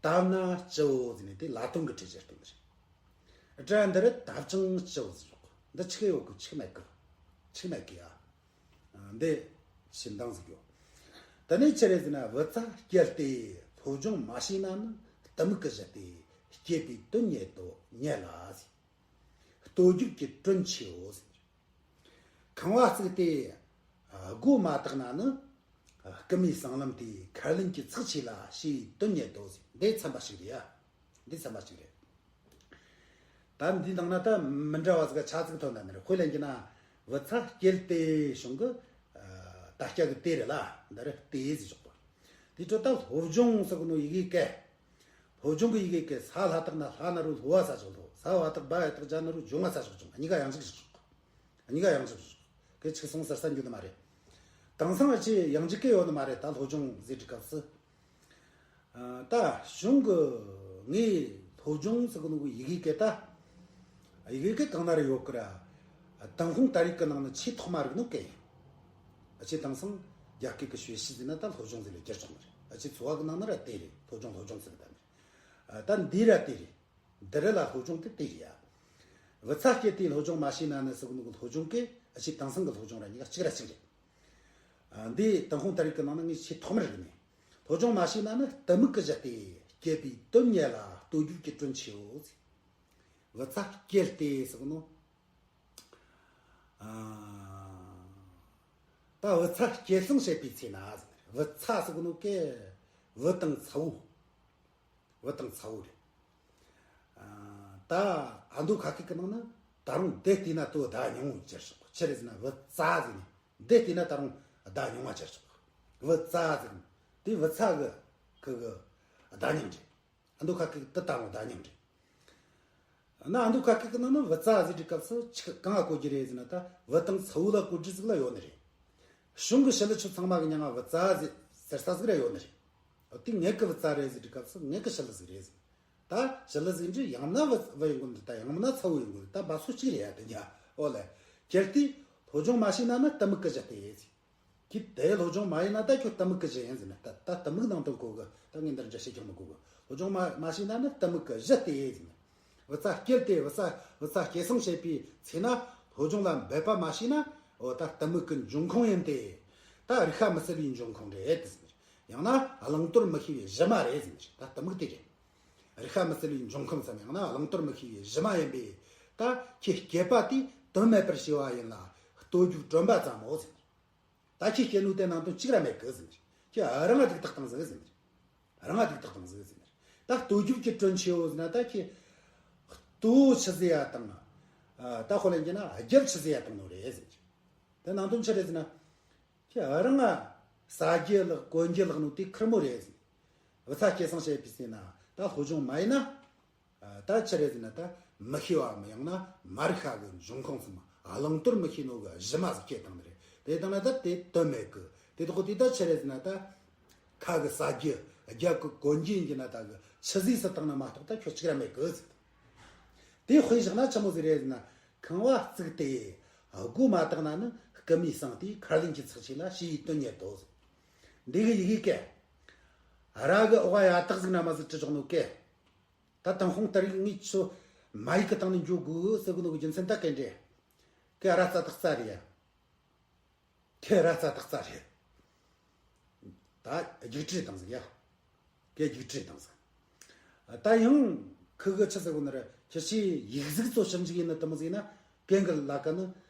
དབ་ན་ལྕི་བོ་ཟེར་ནས་དེ་ལ་དོན་གི་ཕྲད་སྦྱར་སྟོན་གི་རེད། དྲ་འདི་རུ་དབ་ཅིང་ལྕི་བོ་ཟེར་ཆོག་གི། འདི་ཆི་གི་ཡོད་གི། ཆི་མེད་གི། ཆི་མེད་གི་ཡ། འདི་ཕྱི་འདང་ཟིག་ཡོད། དེ་ནས་ཆི་རེད་ཟེར་ན། བུ་ཚ་སྐྱེས་ཏེ་སློབ་སྦྱོང་མ་བྱས་ན་ནི། གཏི་མུག་གི་གཞི་སྟེ་སྐྱེས་པའི་དོན་རྙེད་དོ་རྙེད་ལ་ཟེར། ལྟོ་རྒྱུག་གི་གྲོན་ཆེའོ་ཟེར། ཁང་བ་བརྩིགས་ཏེ་སྒོ་མ་བཏགས་ན་ནི། རྐུན་མའི་སྲང་ལམ་དེ་ཁ་ལན་གྱི་ཚགས་ཆེ་ལ་ཞེས་དོན་རྙེད་དོ་ཟེར། འདི་ཚན་པ་ཞིག་རེད་ཡ། འདི་ཚན་པ་ཞིག་རེད། ད་འདི་ནང་ན་ད་མི་འདྲ་བ་ཟིག་ཆ་ཚིག་ཐོན་ད་ནི་རེད། དཔེ་ལེན་རྒྱུ་ན། བུ་ཚ་སྐྱེས་ཏེ་གཞུང་གི། ད་སྐྱ་གི་ཏེ་རེད་ལ། འདི་རེད་ཏེ་ཟེར་ཆོག་པ། དེ་འཕྲོ་ད་སློབ་སྦྱོང་ཟེར་གི་ནོ་ཡི་གེ་སྐད། སློབ་སྦྱོང་གི་ཡི་གེ་སྐད། ས་ལྷ་བཏགས་ན་སླ་ན་རོ་སློ་བ་ས་ཆགས་སློ། ས་བ་བཏགས་སྦ་ཡ་བཏགས་སྦྱ་ན་རོ་སྦྱོང་ང་ས་ཆགས་སྦྱོང་། གཉིས་ཀ་ཡང་གཅིག་བཞག་ཆོག་གཉིས་ཀ་ཡང་གཅིག་བཞག་ཆོག་གི་ཆིག་སོང་ཟེར་ས་འགྱོ་ནི་མ་རེད། དེང་སང་ཨ་ཆེ་ཡང་གཅིག་གི་ཡོད་ནི་མ་རེད། ད་སློབ་སྦྱོང་ཟེར་དུས་སྐབས་སུ། ཨ་ད་གཞུང་གི་ངའི་སློབ་སྦྱོང་ཟེར་གི་ནོ་གི་ཡི་གེ་སྐད་ད། ཡི་གེ་སྐད་གང་ན་རེ་ཡོད་གི་ར། ཏུན་ཧོང་ཏཱ་རིག་གི་ནང་ནས་ཆེས་ཐོག་མ་རིག་ནོ་སྐད་ཡིན། ཨ་ཆེ་དེང་སང་རྒྱ་སྐད་ཀྱི་学习ཟེར་ན་ད་སློབ་སྦྱོང་ཟེར་ལ་བསྒྱུར་ཆོག་ནི་རེད། ཨ་ཆེ་འཚོ་བ་གི་ནང་ན་ར་དེ་རེད། སློབ་སྦྱོང་སློབ་སྦྱོང་ཟེར་གི་ད་ནི། ཨ་ད་འདི་ར་དེ་རེད། འདི་ར་ལ་སློབ་སྦྱོང་དེ་དེ་རེད་ཡ། བུ་ཚ་སྐྱེས་ཏེ་སློབ་སྦྱོང་མ་བྱས་ན་ནི་ཟེར་གི་ནོ་གི་སློབ་སྦྱོང་གི་ཨ་ཆེ་དེང་སང་གི་སློབ་སྦྱོང་ར་གཉིས་ཀ་གཅིག་ར་གཅིག་རེད། ཨ་འདི་ཏུན་ཧོང་ཏཱ་རིག་གི་ནང་ན་ངས་ཆེས་ཐོག་མར་རིག་ནས། སློབ་སྦྱོང་མ་བྱས་ན་ནི་གཏི་མུག་གི་གཞི་སྟེ་སྐྱེས་པའི་དོན་རྙེད་ལ་ལྟོ་རྒྱུག་གི་གྲོན་ཆེའོ་ཟེར། བུ་ཚ་སྐྱེས་ཏེ་ཟེར་གི་ནོ། ཨ་ད་བུ་ཚ་སྐྱེས་སོང་བྱེད་པའི་ཚེ་ན་ཟེར། བུ་ཚ་ཟེར་གི་ནོ་སྐད། བུ་དང་ཚ་བོ། བུ་དང་ཚ་བོ་རེད། ཨ་ད་ཨ་མདོ་ཁ་སྐད་ཀྱི་ནང་ན་ད་རུང་འདི་བལྟས་ན་དོ་བརྡ་ཉུང་བོ་སྦྱར་ཆོག་ཆི་རེད་ཟེར་ན་བུ་ཙ་ཟེར་ནས་འདི་བལྟས་ན་ད་རུང་བརྡ་ཉུང་བ་སྦྱར་ཆོག་བུ་ཙ་ཟེར་ནས་དེ་བུ་ཚ་གི་ཁུ་གི་བརྡ་རྙིང་རེད། ཨ་མདོ་ཁ་སྐད་དེ་ད་རུང་བརྡ་རྙིང་རེད། ན་ཨ་མདོ་ཁ་སྐད་ཀྱི་ནང་ན་བུ་ཙ་ཟེར་དུས་སྐབས་སུ་ཆི་གང་ང་གོ་རྒྱུ་རེད་ཟེར་ན། ད་བུ་དང་ཚ་བོ་ལ་གོ་རྒྱུ་ཟིག་ལ་ཡོད་ནི་རེད། གཞུང་གི་ཞི་ལུ་ཆོས་ཚང་མ་གི་མྱིང་ང་བུ་ཙ་ཟེར་ཟེར་ས་ཟིག་ར་ཡོད་ནི་རེད། འོ་དེ་ངེད་ཀྱི་བུ་ཙ་རེད་ཟེར་དུས་སྐབས་སུ་ངེད་ཀྱི་ཞི་ལུ་ཟིག་རེད་ཟེར། ད་ཞི་ལི་ཟིག་འདྲི་ཡང་ན་བུ་བུ་ཡིན་གོ་འདི་ད་ཡང་ན་ཚ་བོ་ཡིན་གོ་ད་འབའ་སོ་གཅིག་རེད་ཡ། དེ་ཉ་འོ་ལེ། ཁྱེད་དེ་སློབ་སྦྱོང་མ་བྱས་ན་ནི་གཏི་མུག་གི་གཞི་སྟེ་ཟེར། ཁྱེད་དེ་སློབ་སྦྱོང་མ་ཡིན་ན་ད་ཁྱོད་གཏི་མུག་གི་གཞི་ཡིན་ཟེར་ནས། ད་ད་གཏི་མུག་ནང་དོན་གོ་གི། ད་ངས་འདིར་འདྲི་བཤད་ཀྱང་མི་གོ་གི། སློབ་སྦྱོང་མ་མ་བྱས་ན་ནི་གཏི་མུག་གི་གཞི་སྟེ་ཟེར་ནས། བུ་ཚ་སྐྱེལ་ཏེ་བུ་ཚ་བུ་ཚ་སྐྱེད་སྲིང་བྱེད་པའི་ཚེ་ན་སློབ་སྦྱོང་ལ་འབད་པ་མ་བྱས་ན། འོ་ད་གཏི་མུག་གི་འབྱུང་ཁུངས་ཡིན་ཏེ། ད་རིག་པ་མི་གསལ་བའི་འབྱུང་ཁུངས་རེད་ཟེར་ནས། ཡང་ན་བླང་དོར་མི་ཤེས་པའི་གཞི་མ་རེད་ཟེར་ནས། ད་གཏི་མུག་དེ་རེད། རིག་པ་མི་གསལ་བའི་འབྱུང་ཁུངས་སམ་ཡང་ན་བླང་དོར་མི་ཤེས་པའི་གཞི་མ་ཡིན་པས། ད་ཁྱེད་སྐྱེས་པ་དེ་དོན་མེད་པར་སྐྱེ་བ་ཡིན་ལ་ལྟོས་རྒྱུ་དྲན་པ་ཙམ་མོ་ཟེར། ད་ཁྱེད་སྐྱེས་ནོ་དེ་ནང་དོན་གཅིག་ར་མེད་གི་ཟེར། ཁྱེད་རང་ང་སྡིག་ཐག་བཏང་ཟིག་ཟེར། རང་ང་སྡིག་ཐག་བཏང་ཟིག་ཟེར། ད་ལྟོས་རྒྱུ་གི་དོན་ཆེ་བོ་ཟེར་ན། ད་ཁྱེད་ལྟོས་ཆི་ཟེར་ཡ་དང་། ད་དཔེ་ལེན་རྒྱུ་ན་རྒྱབ་ཆི་ཟེར་ཡ་དང་ནོ་རེད་ཟེར། དེ་ནང་དོན་ཆི་རེད་ཟེར་ན། ཁྱེད་རང་ང་ཟ་རྒྱུ་ལག་གོན་རྒྱུ་ལག་ནོ་དེ་ཁེར་མོ་རེད་ཟེར། བུ་ཚ་སྐྱེད་སྲིང་བྱེད་པའི་ཚེ་ན་ད་སློབ་སྦྱོང་མ་ཡིན་ན། ད་ཆི་རེད་ཟེར་ན། ད་མི་ཤེས་པའམ་ཡང་ན་མ་རིག་པ་གི་འབྱུང་ཁུངས་སམ་བླང་དོར་མི་ཤེས་ནོ་གི་གཞི་མ་ཟིག་སྐྱེས་བཏང་ནི་རེད། དེ་བཏང་ན་ད་དེ་དོན་མེད་གི། དེ་དག་དེ་ད་ཆི་རེད་ཟེར་ན། ད་ཁ་གི་ཟ་རྒྱུ་རྒྱབ་གི་གོན་རྒྱུ་ཡིན་གྱི་ན་ད་གི་ཆི་ཟིག་སུ་བཏང་ན་མ་གཏོགས་ད་ཁྱོད་གཅིག་ར་མེད་གི་ཟེར། དེ་དཔེ་བཞག་ན་ཆི་མོ་ཟིག་རེད་ཟེར་ན། ཁང་བ་བརྩིགས་ཏེ་སྒོ་མ་བཏགས་ན་ནི། རྐུན་མས་བསྲངས་ཏེ་མཁར་ལེན་གྱི་ཚེགས་ཆེ་ལ་ཞེས་པའི་དོན་ཉིད་དོ་ཟེར། འདི་གི་ཡི་གེ་སྐད། ར་གི་འོག་ཡ་བཏགས་ཟིག་ན་མ་ཟིག་བྲི་ཆོག་ནོ་སྐད། ད་དང་ཧོང་ད་རིག་ངས་ཆོ་མ་ཡིག་གི་སྟེང་ནས་འཇོག་དགོས་ཟེར་གི་ནོ་གི་རྒྱུ་མཚན་ད་སྐད་འདྲེ། སྐད་ར་ཙ་དག་ཙ་རེད་ཡ། ཁྱེད་ར་ཙ་དག་ཙ་རེད། ད་རྒྱུགས་སྤྲོད་བཏང་ཟིག་ཡ། སྐད་རྒྱུགས་སྤྲོད་བཏང་ཟིག། ད་ཡང་ཁུ་གི་ཆི་ཟེར་གོ་ནི་རེད། ཁྱེད་ཆོས་ཡིག་གཟུགས་ཚོ་ཞིབ་འཇུག་ཡིན་ནི་དེ་མོ་ཟིག་ན། གན་གི་ལ་ཀ་ནི་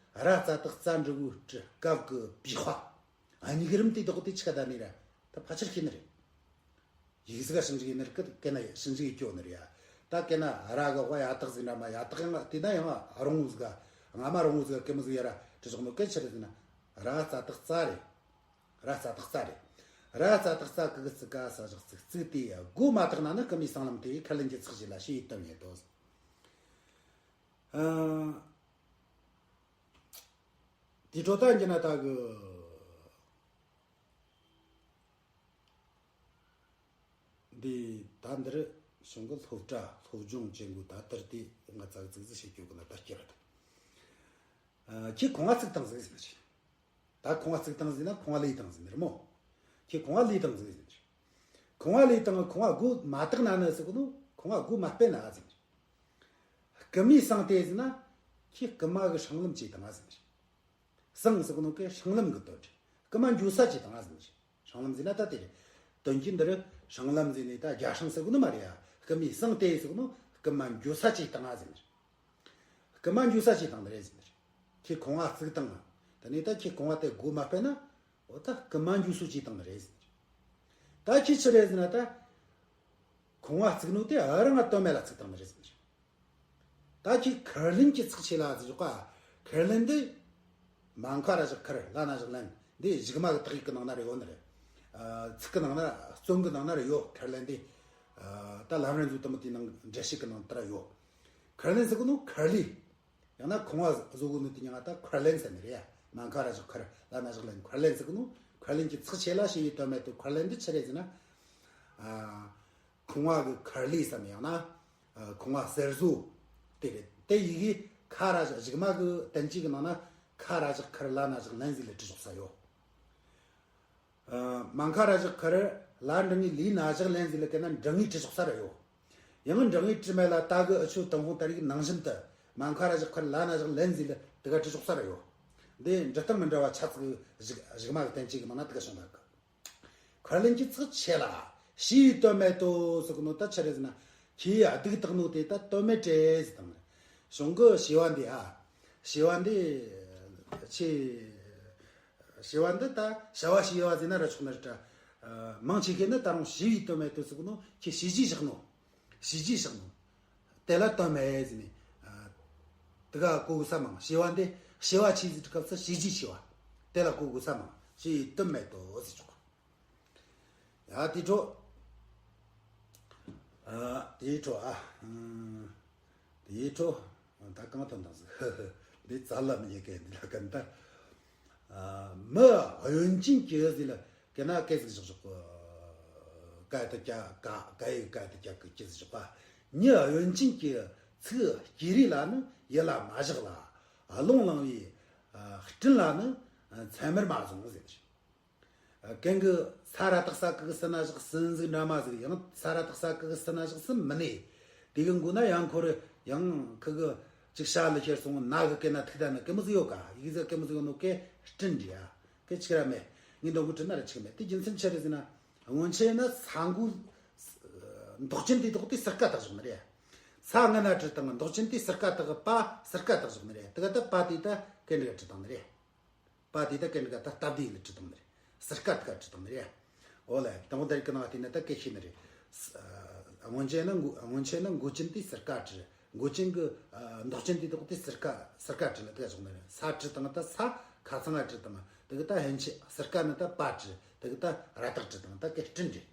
ར་ཙ་དག་ཙ་འབྲི་གོ་སྐབས་གི་པི་ཧྭ། ཨ་ནི་གི་རིམ་དེ་དག་དེ་ཆི་ག་ད་ནི་ར། ད་ཕལ་ཆེར་ཤེས་ནི་རེད། ཡིག་གཟུགས་ཞིབ་འཇུག་ཡིན་ནི་རེད། གན་ན་ཞིབ་འཇུག་ཡིན་སྐྱོ་ནི་རེད་ཡ། ད་གན་ན་ར་གི་འོག་ཡ་བཏགས་ཟིག་འདྲ་མ་ཡ་བཏགས་ཡང་དེ་ན་ཡང་རོང་བོ་ཟིག་ག། སྔ་མ་རོང་བོ་ཟིག་ག་གན་མོ་ཟིག་ཡ་ར་བྲི་ཆོག་ནོ་གན་ཆི་རེད་ཟེར་ན། ར་ཙ་དག་ཙ་རེད། ར་ཙ་དག་ཙ་རེད། ར་ཙ་དག་ཙ་གི་གི་ཙི་ག་ས་བཞག་ཙིག་ཙིག་དེ་ཡ་སྒོ་མ་བཏགས་ན་ནི་རྐུན་མས་བསྲངས་ལམ་དེ་མཁར་ལེན་གྱི་ཚེགས་ཆེ་ལ་ཞེས་པའི་དོན་ཉིད་དོ། ཨ། དེ་འཕྲོ་ད་འགྱུར་ན་ད་གི། འདི་ད་འདིར་གཞུང་གི་སློབ་གྲྭ་སློབ་སྦྱོང་བྱེད་དགོས། ད་ལྟར་དེ་ང་ཙག་ཙིག་ཟིག་བྱེད་རྒྱུ་གི་ན་ད་སྐྱེ་ར་ད། ཨ། ཁྱེད་ཁང་བ་བརྩིགས་བཏང་ཟིག་ཟེར་ནི་རེད། ད་ཁང་བ་བརྩིགས་བཏང་ཟིག་ན་ཁང་བ་ལས་བཏང་ཟིག་ནི་རེད་མོ། ཁྱེད་ཁང་བ་ལས་བཏང་ཟིག་ཟེར་ནི་རེད། ཁང་བ་ལས་བཏང་། ཁང་བ་སྒོ་མ་བཏགས་ན་ནི་ཟེར་གོ་ནོ། ཁང་བ་སྒོ་མ་སྤེལ་ན་ཟེར་ནི་རེད། རྐུན་མས་བསྲངས་ཏེ་ཟེར་ན། ཁྱེད་རྐུན་མ་གི་སྲང་ལམ་བཅད་བཏང་ཟེར་ནི་རེད། བསྲངས་ཟེར་གོ་ནོ་གན་སྲང་ལམ་གི་དོན་རེད། རྐུན་མ་འགྱོ་ས་བཅད་བཏང་ཟེར་ནི་རེད། སྲང་ལམ་ཟེར་ན་ད་དེ་རེད། དོན་གྱིས་འདིར་སྲང་ལམ་ཟེར་ནས་ད་རྒྱ་སྲང་ཟེར་གོ་ནི་མ་རེད་ཡ། རྐུན་མས་བསྲངས་ཏེ་ཟེར་གོ་ནོ་རྐུན་མ་འགྱོ་ས་བཅད་བཏང་ཟེར་ནི་རེད། རྐུན་མ་འགྱོ་ས་བཅད་བཏང་ནི་རེད་ཟེར་ནི་རེད། ཁྱེད་ཁང་བ་བརྩིགས་བཏང་། དེ་ནས་ད་ཁྱེད་ཁང་བ་དེ་སྒོ་མ་སྤེལ་ན། འོ་ད་རྐུན་མ་འགྱོ་སོ་བཅད་བཏང་ནི་རེད་ཟེར་ནི་རེད། ད་ཁྱེད་ཆི་རེད་ཟེར་ན། ད་ཁང་བ་བརྩིགས་ནོ་དེ་ཨ་རང་ང་དོན་མེད་ལ་བརྩིགས་བཏང་ནི་རེད་ཟེར་ནི་རེད། ད་ཁྱེད་མཁར་ལེན་གྱི་ཚེགས་ཆེ་ལ་ཟེར་ཆོག་ག། མཁར་ལེན་འདི། མ་མཁའ་ར་བཞག་མཁར། ལ་ན་བཞག་ལེན། འདི་གཞུག་མ་གི་དག་ཡིག་གི་ནང་ན་ར་ཡོད་ནི་རེད། ཨ། ཚིག་གི་ནང་ན། རྩོམ་གི་ནང་ན་ར་ཡོད། མཁར་ལེན་འདི། ཨ། ད་ལམ་རིམ་ཟིག་དེ་མོ་དེའི་ནང་འགྲེལ་བཤད་གི་ནང་དེ་ར་ཡོད། མཁར་ལེན་ཟེར་གོ་ནོ་མཁར་ལས། ཡང་ན་ཁང་བ་བཟོ་གོ་ནོ་དེ་ཉིད་ང་ད་མཁར་ལེན་ཟེར་ནི་རེད་ཡ། མ་མཁའ་ར་བཞག་མཁར། ལ་ན་བཞག་ལེན། མཁར་ལེན་ཟེར་གོ་ནོ། མཁར་ལེན་གྱི་ཚེགས་ཆེ་ལ་ཞེས་པའི་དོན་མེད་དུ། མཁར་ལེན་འདི་ཆི་རེད་ཟེར་ན། ཨ། ཁང་བ་གི་མཁར་ལས་སམ་ཡང་ན། ཨ། ཁང་བ་གསར་བཟོ། དེ་རེད། དེ་ཡི་གེ་ཁ་ར་བཞག་གཞུག་མ་གི་དོན་གཅིག་གི་ནང་ན་ཁ་ར་བཞག་མཁར། ལ་ན་བཞག་ལེན་ཟེར་ལ་བྲི་ཆོག་ས་ཡོད། ཨ། མ་མཁའ་ར་བཞག་མཁར། ལ་འགྲེང་བུ་ལས། ན་བཞག་ལེན་ཟེར་ལ་གན་ན་འགྲེང་བུ་བྲི་ཆོག་ས་ར་ཡོད། ཡང་འགྲེང་བུ་བྲི་མེད་ལ་ད་གི་འུ་ཆོ་ཏུན་ཧོང་ད་རིག་ནང་བཞིན་དུ་མ་མཁའ་ར་བཞག་མཁར། ལ་ན་བཞག་ལེན་ཟེར་ལ་དེ་ག་བྲི་ཆོག་ས་ར་ཡོད། འདི་འབྲི་སྟངས་མི་འདྲ་བ་ཆ་ཙིག་གཞུག་གཞུག་མ་གི་དོན་གཅིག་གི་ནང་ན་དེ་ག་བྱུང་བ་གི། མཁར་ལེན་གྱི་ཚེགས་ཆེ་ལ་ཞེས་པའི་དོན་མེད་དོ་ཟེར་གོ་ནོ་ད་ཆི་རེད་ཟེར་ན། ཁྱེད་ཡ་སྡིག་བཏགས་ནོ་དེ་ད་དོན་མེད་རེད་ཟེར་བཏང་ནི་རེད། གཞུང་གི་བྱེ་བ་འདི་ཨ། བྱེ་བ་འདི་ཆེ། བྱེ་བ་འདི་ད་བྱ་བ་བྱེ་བ་ཟེར་ན་ར་ཆོག་ནི་རེད་དྲ། མང་ཆེ་ཤོས་ནི་ད་རུང་བྱས་པའི་དོན་མེད་དོ་ཟེར་གོ་ནོ། ཁྱེད་བྱས་རྗེས་བཞག་ནོ། བྱས་རྗེས་བཞག་ནོ། དེ་ལ་དོན་མེད་ཟེར་ནས། ཨ། དེ་ག་གོ་དགོས་ས་མང་། བྱེ་བ་འདི་བྱེ་བ་ཆེ་ཟེར་སྐབས་སུ་བྱས་རྗེས་ཆེ་བ། དེ་ལ་གོ་དགོས་ས་མང་། བྱས་པའི་དོན་མེད་དོ་ཟེར་ཆོག། ཡ། དེའི་འཕྲོ། ཨ། དེའི་འཕྲོ་ཨ། ཨང་། དེའི་འཕྲོ། ད་གང་ཐོན་དང་ཟིག། འདི་རྩ་ལ་མི་ཉན་མཁན་འདི་ལ་གན་ད། ཨ། མི་གཡོན་ཅན་གྱི་ཟེར་ལ་གན་ན་གན་ཟིག་བཞག་བཞག་གི། ག་དེ་ཀྱ་ག། ག་ཡི་ག་དེ་ཀྱ་གི་ཀྱི་ཟིག་བཞག་པ། མྱི་གཡོན་ཅན་གྱི་ཚིག་སྐྱེ་རེས་ལ་ནི་ཡིད་ལ་མ་བཞག་ལ། རླུང་ལངས་པའི་སྤྲིན་ལ་ནི་མཚན་མར་མ་བཟུང་ཟེར། གན་གི་ས་ར་དག་ས་ཀི་གི་སི་ན་བཞག་སི་ཟིག་འདྲ་མ་ཟིག་ཡང་ས་ར་དག་ས་ཀི་གི་སི་ན་བཞག་སི་མི་ནི། དེ་གི་མགོ་ན་ཡང་འཁོར་ཡང་ཁི་གི་ཅིག་ཤ་ལི་ཁྱེར་སོང་ན་གི་སྐེ་ན་ཐུག་ད་ན་སྐེ་མོ་ཟིག་ཡོད་ཀ་ཡིག་ཟིག་སྐེ་མོ་ཟིག་ཡོད་ནོ་སྐེ་སྤྲིན་འདྲ་ཡ། སྐེ་ཆིག་ར་མེད། ངས་འདོན་གི་དྲི་ན་ར་ཆིག་མེད། དེ་རྒྱུ་མཚན་ཆི་རེད་ཟེར་ན། སྔོན་ཆད་ན་ས་མགོ་མདོག་ཅན་དེ་དག་དེ་སིར་ཀ་དག་བཞག་ནི་རེད། ས་ང་ན་བྲི་དང་མདོག་ཅན་དེ་སིར་ཀ་དག་གི་པ་སིར་ཀ་དག་བཞག་ནི་རེད། དེ་ག་ད་པ་དེ་ད་གན་ག་བྲི་དང་ནི་རེད། པ་དེ་ད་གན་ག་ད་སྟབས་བདེ་ལ་བྲི་དང་ནི་རེད། སིར་ཀ་དག་ག་བྲི་དང་ནི་རེད། འོ་ལེ་དང་པོ་ད་རིག་གི་ནང་དེ་ན་ད་སྐད་ཤེས་ནི་རེད། སྔོན་ཆད་ན་མགོ་སྔོན་ཆད་ན་མགོ་ཅན་དེ་སིར་ཀ་བྲི། མགོ་ཅན་གི་མདོག་ཅན་དེ་དག་དེ་སིར་ཀ་སིར་ཀ་བྲི་ལ་དེ་ག་བཞག་ནི་རེད། ས་བྲི་དང་ད་ས་ཁ་ཚང་ང་བྲི་དང་དེ་གི་ད་ཧན་ཆི་སིར་ཀ་ནི་ད་པ་བྲི་དེ་གི་ད་ར་དག་བྲི་དང་ད་སྐད་སྤྲིན་བྲི།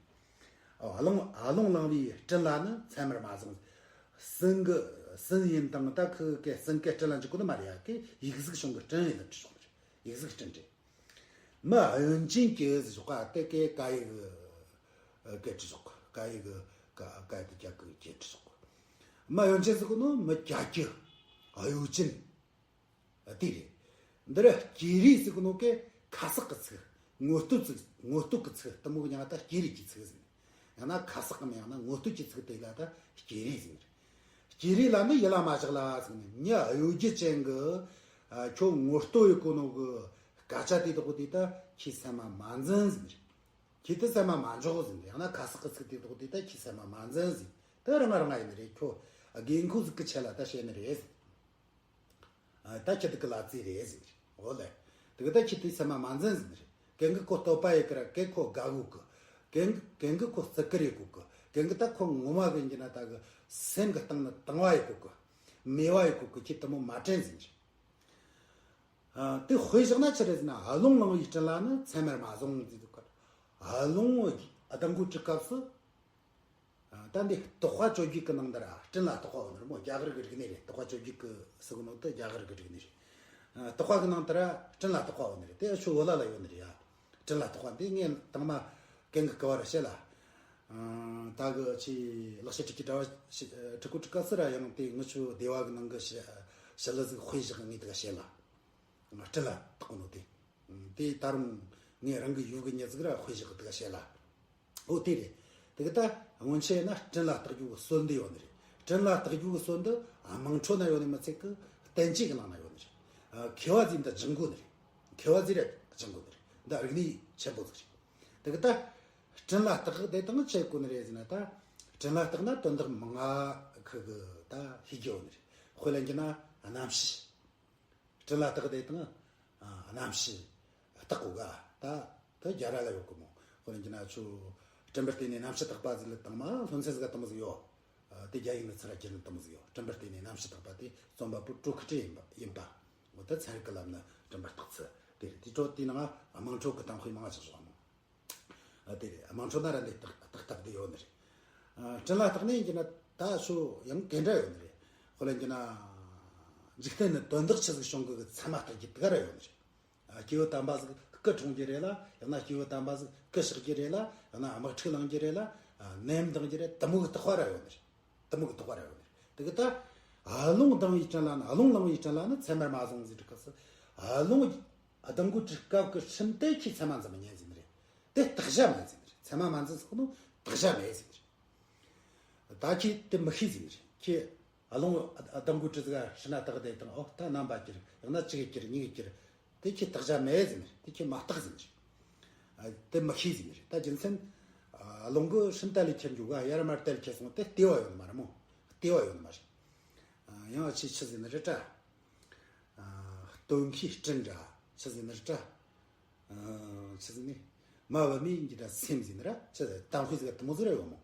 ཨོ། རླུང་རླུང་ལངས་པའི་སྤྲིན་ལ་ནི་མཚན་མར་མ་བཟུང་། སིན་གི་སིན་ཡིན་དང་ད་ཁི་གེ་སིན་གེ་སྤྲིན་ལ་འཇུག་གི་ནི་མ་རེད་ཡ། གི་ཡིག་གཟུགས་བྱུང་གི་སྤྲིན་ཡིན་ལ་བྲིས་སོང་ནི་རེད། ཡིག་གཟུགས་སྤྲིན་རེད། མི་གཡོན་ཅན་གྱི་ཟེར་ཞོག་ག་དེ་གེ་ཀ་ཡིག་གི་གེ་བྲིས་སོང་ག་ཡིག་གི་ཀ་ཀ་དེ་རྒྱ་གི་གེ་བྲིས་སོང་། མི་གཡོན་ཅན་ཟེར་གི་ནི་མི་རྒྱ་གི་གཡོ་ཅན། དེ་རེད། འདི་ར་སྐྱེ་རེས་ཟེར་གི་ནོ་གི་ཁ་གསག་གི་ཚིག་ངོ་བསྟོད་ཚིག་ངོ་བསྟོད་གི་ཚིག་དེ་མོ་གི་མྱིང་ང་ད་སྐྱེ་རེས་ཀྱི་ཚིག་ཟེར། ཡང་ན་ཁ་གསག་གམ་ཡང་ན་ངོ་བསྟོད་ཀྱི་ཚིག་དེ་ལ་ད་སྐྱེ་རེས་ཟེར། སྐྱེ་རེས་ལ་ནི་ཡིད་ལ་མ་བཞག་ལ་ཟེར་ནས་མྱི་གཡོ་སྒྱུ་ཅན་གི་ཁྱོད་ངོ་བསྟོད་ཡི་གོ་ནོ་གི་སྐད་ཆ་དེ་དག་དེ་ད་ཁྱེད་སེམས་མ་མ་འཛིན་ཟེར། ཁྱེད་དེ་སེམས་མ་མ་འཇོག་ཟེར། ཡང་ན་ཁ་གསག་གི་ཚིག་དེ་དག་དེ་ད་ཁྱེད་སེམས་མ་མ་འཛིན་ཟེར། དེ་རང་རང་ཡིན་ནི་རེད། ཁྱོད་དགོས་མཁོ་ཟིག་གི་ཆེད་ལ་ད་བཤད་ནི་རེད། ད་ཁྱེད་དེ་གི་ལ་རྩིས་རེད་ཟེར། འོ་ལེ། དེ་གི་ད་ཁྱེད་དེ་སེམས་མ་མ་འཛིན་ཟེར་ནི་རེད། གན་གི་ཁོ་བསྟོད་པ་ཡི་གི་ར་གན་ཁོ་དགའ་གོ་གི། གན་གན་གི་ཁོ་བརྩི་བཀུར་ཡི་གོ་གི། གན་གི་ད་ཁོ་ངོ་མ་གི་ཡིན་གྱི་ན་ད་གི་སེམས་གི་སྟེང་ནི་དང་བ་ཡི་གོ་གི། མོས་པ་ཡི་གོ་གི། ཁྱེད་དེ་མོ་མ་དྲན་ཟེར་ནི་རེད། དེ་དཔེ་བཞག་ན་ཆི་རེད་ཟེར་ན། རླུང་ལངས་པའི་སྤྲིན་ལ་ནི་མཚན་མར་མ་བཟུང་ཟེར་འདུག་ག་རླུང་ལྡང་གོ་དུས་སྐབས་སུ། ད་འདི་དོགས་པ་བཅོ་བརྒྱད་ཀྱི་ནང་འདི་ར་སྤྲིན་ལ་དོགས་པ་ཡོད་ནི་རེད་མོ། རྒྱ་གར་གྱི་རིག་གནས་རེད། དོགས་པ་བཅོ་བརྒྱད་ཀྱི་ཟེར་གོ་ནོ་དེ་རྒྱ་གར་གྱི་རིག་གནས་རེད། དོགས་པ་གི་ནང་དེ་ར་སྤྲིན་ལ་དོགས་པ་ཡོད་ནི་རེད། དེ་ཆུ་བོ་ལ་ལ་ཡོད་ནི་རེད་ཡ། སྤྲིན་ལ་དོགས་པ་འདི་ངས་དང་མ་གན་གི་སྐུ་བ་ར་བཤད་ལ། ད་གི་ཆི་ལེགས་བཤད་སྤྲུལ་སྐུའི་དྲ་བ་ཞི་སྤྲུལ་སྐུ་སྤྲུལ་སྐུ་སུ་ར་ཡང་དེ་ངི་ཆུ་སྡེ་བ་གི་ནང་གི་ཞི་ཞི་ལི་ཟིག་དཔེ་བཞག་ངས་དེ་ག་བཤད་ལ། སྤྲིན་ལ་དོགས་གོ་ནོ་དེ། དེ་ད་རུང་ངས་རང་གི་ཡུལ་གི་མྱི་ཟིག་ར་དཔེ་བཞག་དེ་ག་བཤད་ལ། འོ་དེ་རེད། དེ་གི་ད་སྔོན་ཆད་ན་སྤྲིན་ལ་བརྟག་རྒྱུ་གི་སྲོལ་འདི་ཡོད་ནི་རེད། སྤྲིན་ལ་བརྟག་རྒྱུ་གི་སྲོལ་འདི་དམངས་ཁྲོད་ན་ཡོད་ནི་མི་ཚད་གི་བསྟན་བཅོས་གི་ནང་ན་ཡོད་ནི་རེད། མཁས་པ་ཟིག་འདི་སྦྱང་གོ་ནི་རེད། མཁས་པ་ཟིག་ར་སྦྱང་གོ་ནི་རེད། འདི་རིག་གནས་ཆེན་པོ་ཟིག་རེད། དེ་གི་ད་སྤྲིན་ལ་བརྟག་དེ་དང་ཆི་གོ་ནི་རེད་ཟེར་ན། ད་སྤྲིན་ལ་བརྟག་ན་དོན་དག་མང་ང་ཁི་གི་ད་ཤེས་རྒྱུ་ཡོད་ནི་རེད། དཔེ་ལེན་རྒྱུ་ན་རྣམ་ཤེས། སྤྲིན་ལ་བརྟག་དེ་དང་། ཨ། རྣམ་ཤེས་བརྟག་གོ་ག་ད་དེ་རྒྱ་ར་ལ་ཡོད་གི་མོ། དཔེ་ལེན་རྒྱུ་ན་ཆུ་སྤྲིན་པར་བརྟེན་ནས་རྣམ་ཤེས་བརྟག་པ་ཟེར་ལ་དང་མ་སློབ་ཚན་ཟིག་ག་དེ་མོ་ཟིག་ཡོད། ཨ། དེ་རྒྱ་ཡིག་ནས་ཚུར་བསྒྱུར་ནས་དེ་མོ་ཟིག་ཡོད། སྤྲིན་པར་བརྟེན་ནས་རྣམ་ཤེས་བརྟག་པ་དེ་རྩོམ་པ་པོ་ཀྲོ་ཁི་ཀྲི་ཡིན་པ་ཡིན་པ། འོ་ད་ཚན་རིག་གི་ལམ་ནས་སྤྲིན་པར་བརྟག་ཚུལ་དེ་རེད། དེ་ཁྲོད་དེའི་ནང་དམངས་ཁྲོད་ཀྱི་གཏམ་དཔེ་མང་ང་ཞིག་བྱུང་མོ། ཨ། དེ་རེད། དམངས་ཁྲོད་ན་ར་འདི་བརྟག་བརྟག་ཐབས་འདི་ཡོད་ནི་རེད། ཨ། སྤྲིན་ལ་བརྟག་ནས་ཡིན་གྱི་ན་ད་ཤོ་ཡང་གན་འདྲ་ཡོད་ནི་རེད། དཔེ་ལེན་རྒྱུ་ན། འཇིག་རྟེན་ནི་དོན་དག་ཆི་ཟིག་བྱུང་གི་གི་ཚད་མ་བརྟག་རྒྱུ་དེ་ག་ར་ཡོད་ནི་རེད། ཨ། སྐྱེས་བུ་དམ་པ་ཟིག་སྐུ་འཁྲུངས་རྒྱུ་རེད་ལ། ཡང་ན་སྐྱེས་བུ་དམ་པ་ཟིག་སྐུ་གཤེགས་རྒྱུ་རེད་ལ། ཡང་ན་དམག་འཁྲུག་ལངས་རྒྱུ་རེད་ལ། ཨ། ནད་ཡམས་ལྡང་རྒྱུ་རེད། དེ་མོ་གི་བརྟག་པ་ར་ཡོད་ནི་རེད། དེ་མོ་གི་བརྟག་པ་ར་ཡོད་ནི་རེད། དེ་གི་ད་རླུང་ལྡང་བའི་སྤྲིན་ལ་ནི། རླུང་ལངས་པའི་སྤྲིན་ལ་ནི་མཚན་མར་མ་བཟུང་ཟེར་གི་སྐབས་སུ། རླུང་ལྡང་གོ་དུས་སྐབས་ཀྱི་སྤྲིན་དེ་ཁྱེད་མཚན་མ་འཛིན་མི་ཉན་ཟེར་ནི་རེད། དེ་བརྟག་བྱ་མེད་ཟེར་ནི་རེད། མཚན་མ་མ་འཛིན་ཟེར་གོ་ནོ་བརྟག་བྱ་མེད་ཟེར་ནི་རེད། ད་ཁྱེད་དེ་མི་ཤེས་ཟེར་ནི་རེད། ཁྱེད་རླུང་ལྡང་གོ་དུས་ཟིག་ག་སྤྲིན་ལ་བརྟག་དེ་དང་། ཨོ་ད་ནམ་པ་གྱུར། ཡང་ན་གཅིག་གྱུར་གཉིས་གྱུར། དེ་ཁྱེད་བརྟག་བྱ་མེད་ཟེར་ནི་རེད། དེ་ཁྱེད་མ་བརྟག་ཟེར་ནི་རེད། ཨ། དེ་མི་ཤེས་ཟེར་ནི་རེད། ད་རྒྱུ་མཚན། ཨ། རླུང་གིས་སྤྲིན་དེ་ལ་ཁྱེར་འགྱོ་ག་ཡར་མར་དེ་ལ་ཁྱེར་སོང་། དེ་ལྟེ་བ་ཡོད་ནི་མ་རེད་མོ། ལྟེ་བ་ཡོད་ནི་མ་རེད། ཨ། ཡང་ཨ་ཆི་ཆི་ཟེར་ནི་རེད་དྲ། ཨ། སྟོན་ཁའི་སྤྲིན་འདྲ་ཆི་ཟེར་ནི་རེད་དྲ། ཨ། ཆི་ཟེར་ནི། མ་བུ་མོ་ཡིན་གྱི་ད་སེམས་ཟེར་ནི་ར་ཆི་ཟེར། གཏམ་དཔེ་ཟིག་ག་དེ་མོ་ཟིག་ར་ཡོད་མོ།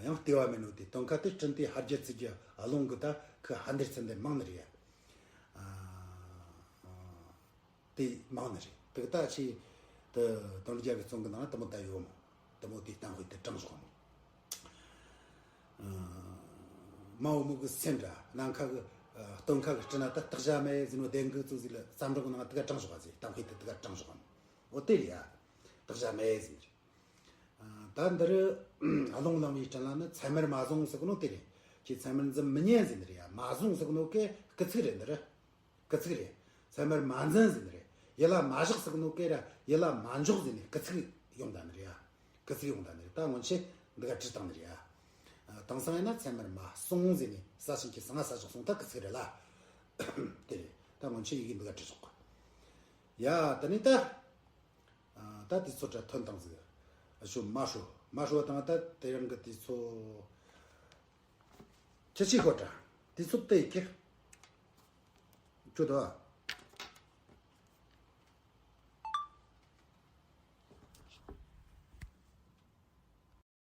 ཡང་ལྟེ་བ་མེད་ནོ་དེ། སྟོན་ཁ་དེ་སྤྲིན་དེ་ཕར་རྒྱུ་ཚུར་རྒྱུ། རླུང་གིས་ད་ཁི་ཕར་འདེད་ཚུར་འདེད་མང་ནི་རེད་ཡ། ཨ། ཨ། དེ་མང་ནི་རེད། དེ་གི་ད་ཆི། དེ་དོན་རྒྱལ་གྱི་རྩོམ་གི་ནང་དེ་མོ་ད་ཡོད་མོ། དེ་མོ་དེ་གཏམ་དཔེ་དེ་དྲངས་བཞག་མོ། ཨ། མ་བུ་མོ་གི་སེམས་འདྲ། ནམ་མཁའ་གི། ཨ། སྟོན་ཁ་གི་སྤྲིན་ན་ད་བརྟག་བྱ་མེད་ཟེར་ནོ་བདེན་གི་ཚུལ་ཟིག་ལ་བརྩམས་སྒྲུང་གི་ནང་དེ་ག་དྲངས་བཞག་པ་ཟིག་གཏམ་དཔེ་དེ་དེ་ག་དྲངས་བཞག་མོ། འོ་དེ་རེད་ཡ། བརྟག་བྱ་མེད་ཟེར་ནི་རེད། ད་འདིར་རླུང་ལངས་པའི་སྤྲིན་ལ་ནི་མཚན་མར་མ་བཟུང་ཟེར་གོ་ནོ་དེ་རེད། ཁྱེད་ཚད་མར་འཛིན་མི་ཉན་ཟེར་ནི་རེད་ཡ། མ་བཟུང་ཟེར་གི་ནོ་གི་སྐུལ་ཚིག་རེད་འདི་ར། སྐུལ་ཚིག་རེད། ཚད་མར་མ་འཛིན་ཟེར་ནི་རེད། ཡིད་ལ་མ་བཞག་ཟེར་གི་ནོ་གི་ར། ཡིད་ལ་མ་འཇོག་ཟེར་ནི་སྐུལ་ཚིག་ཡོང་ད་ནི་རེད་ཡ། སྐུལ་ཚིག་ཡོང་ད་ནི་རེད། ད་སྔོན་ཆད་འདི་ག་བྲིས་བཏང་ནི་རེད་ཡ། དེང་སང་ཡིན་ན་ཚད་མར་མ་སོང་ཟེར་ནི་ས་ཞིང་གི་ས་ང་ས་ཞོག་སོང་ད་སྐུལ་ཚིག་རེད་ལ། དེ་རེད། ད་སྔོན་ཆད་ཡི་གེ་འདི་ག་བྲིས་ཆོག་གི། ཡ་ད་ནི་ད། ད་དེ་ཚོ་དྲ་ཐོན་དང་ཟིག་ཨ་ཞོ་མ་ཧྲོ་མ་ཧྲོ་དང་ད་དེ་རང་གི་དེ་ཚོ། ཁྱི་ཆི་ཧོ་དྲ་དེ་ཚོ་དེ་ཡི་ཁྱི། ཁྱོད་དོ།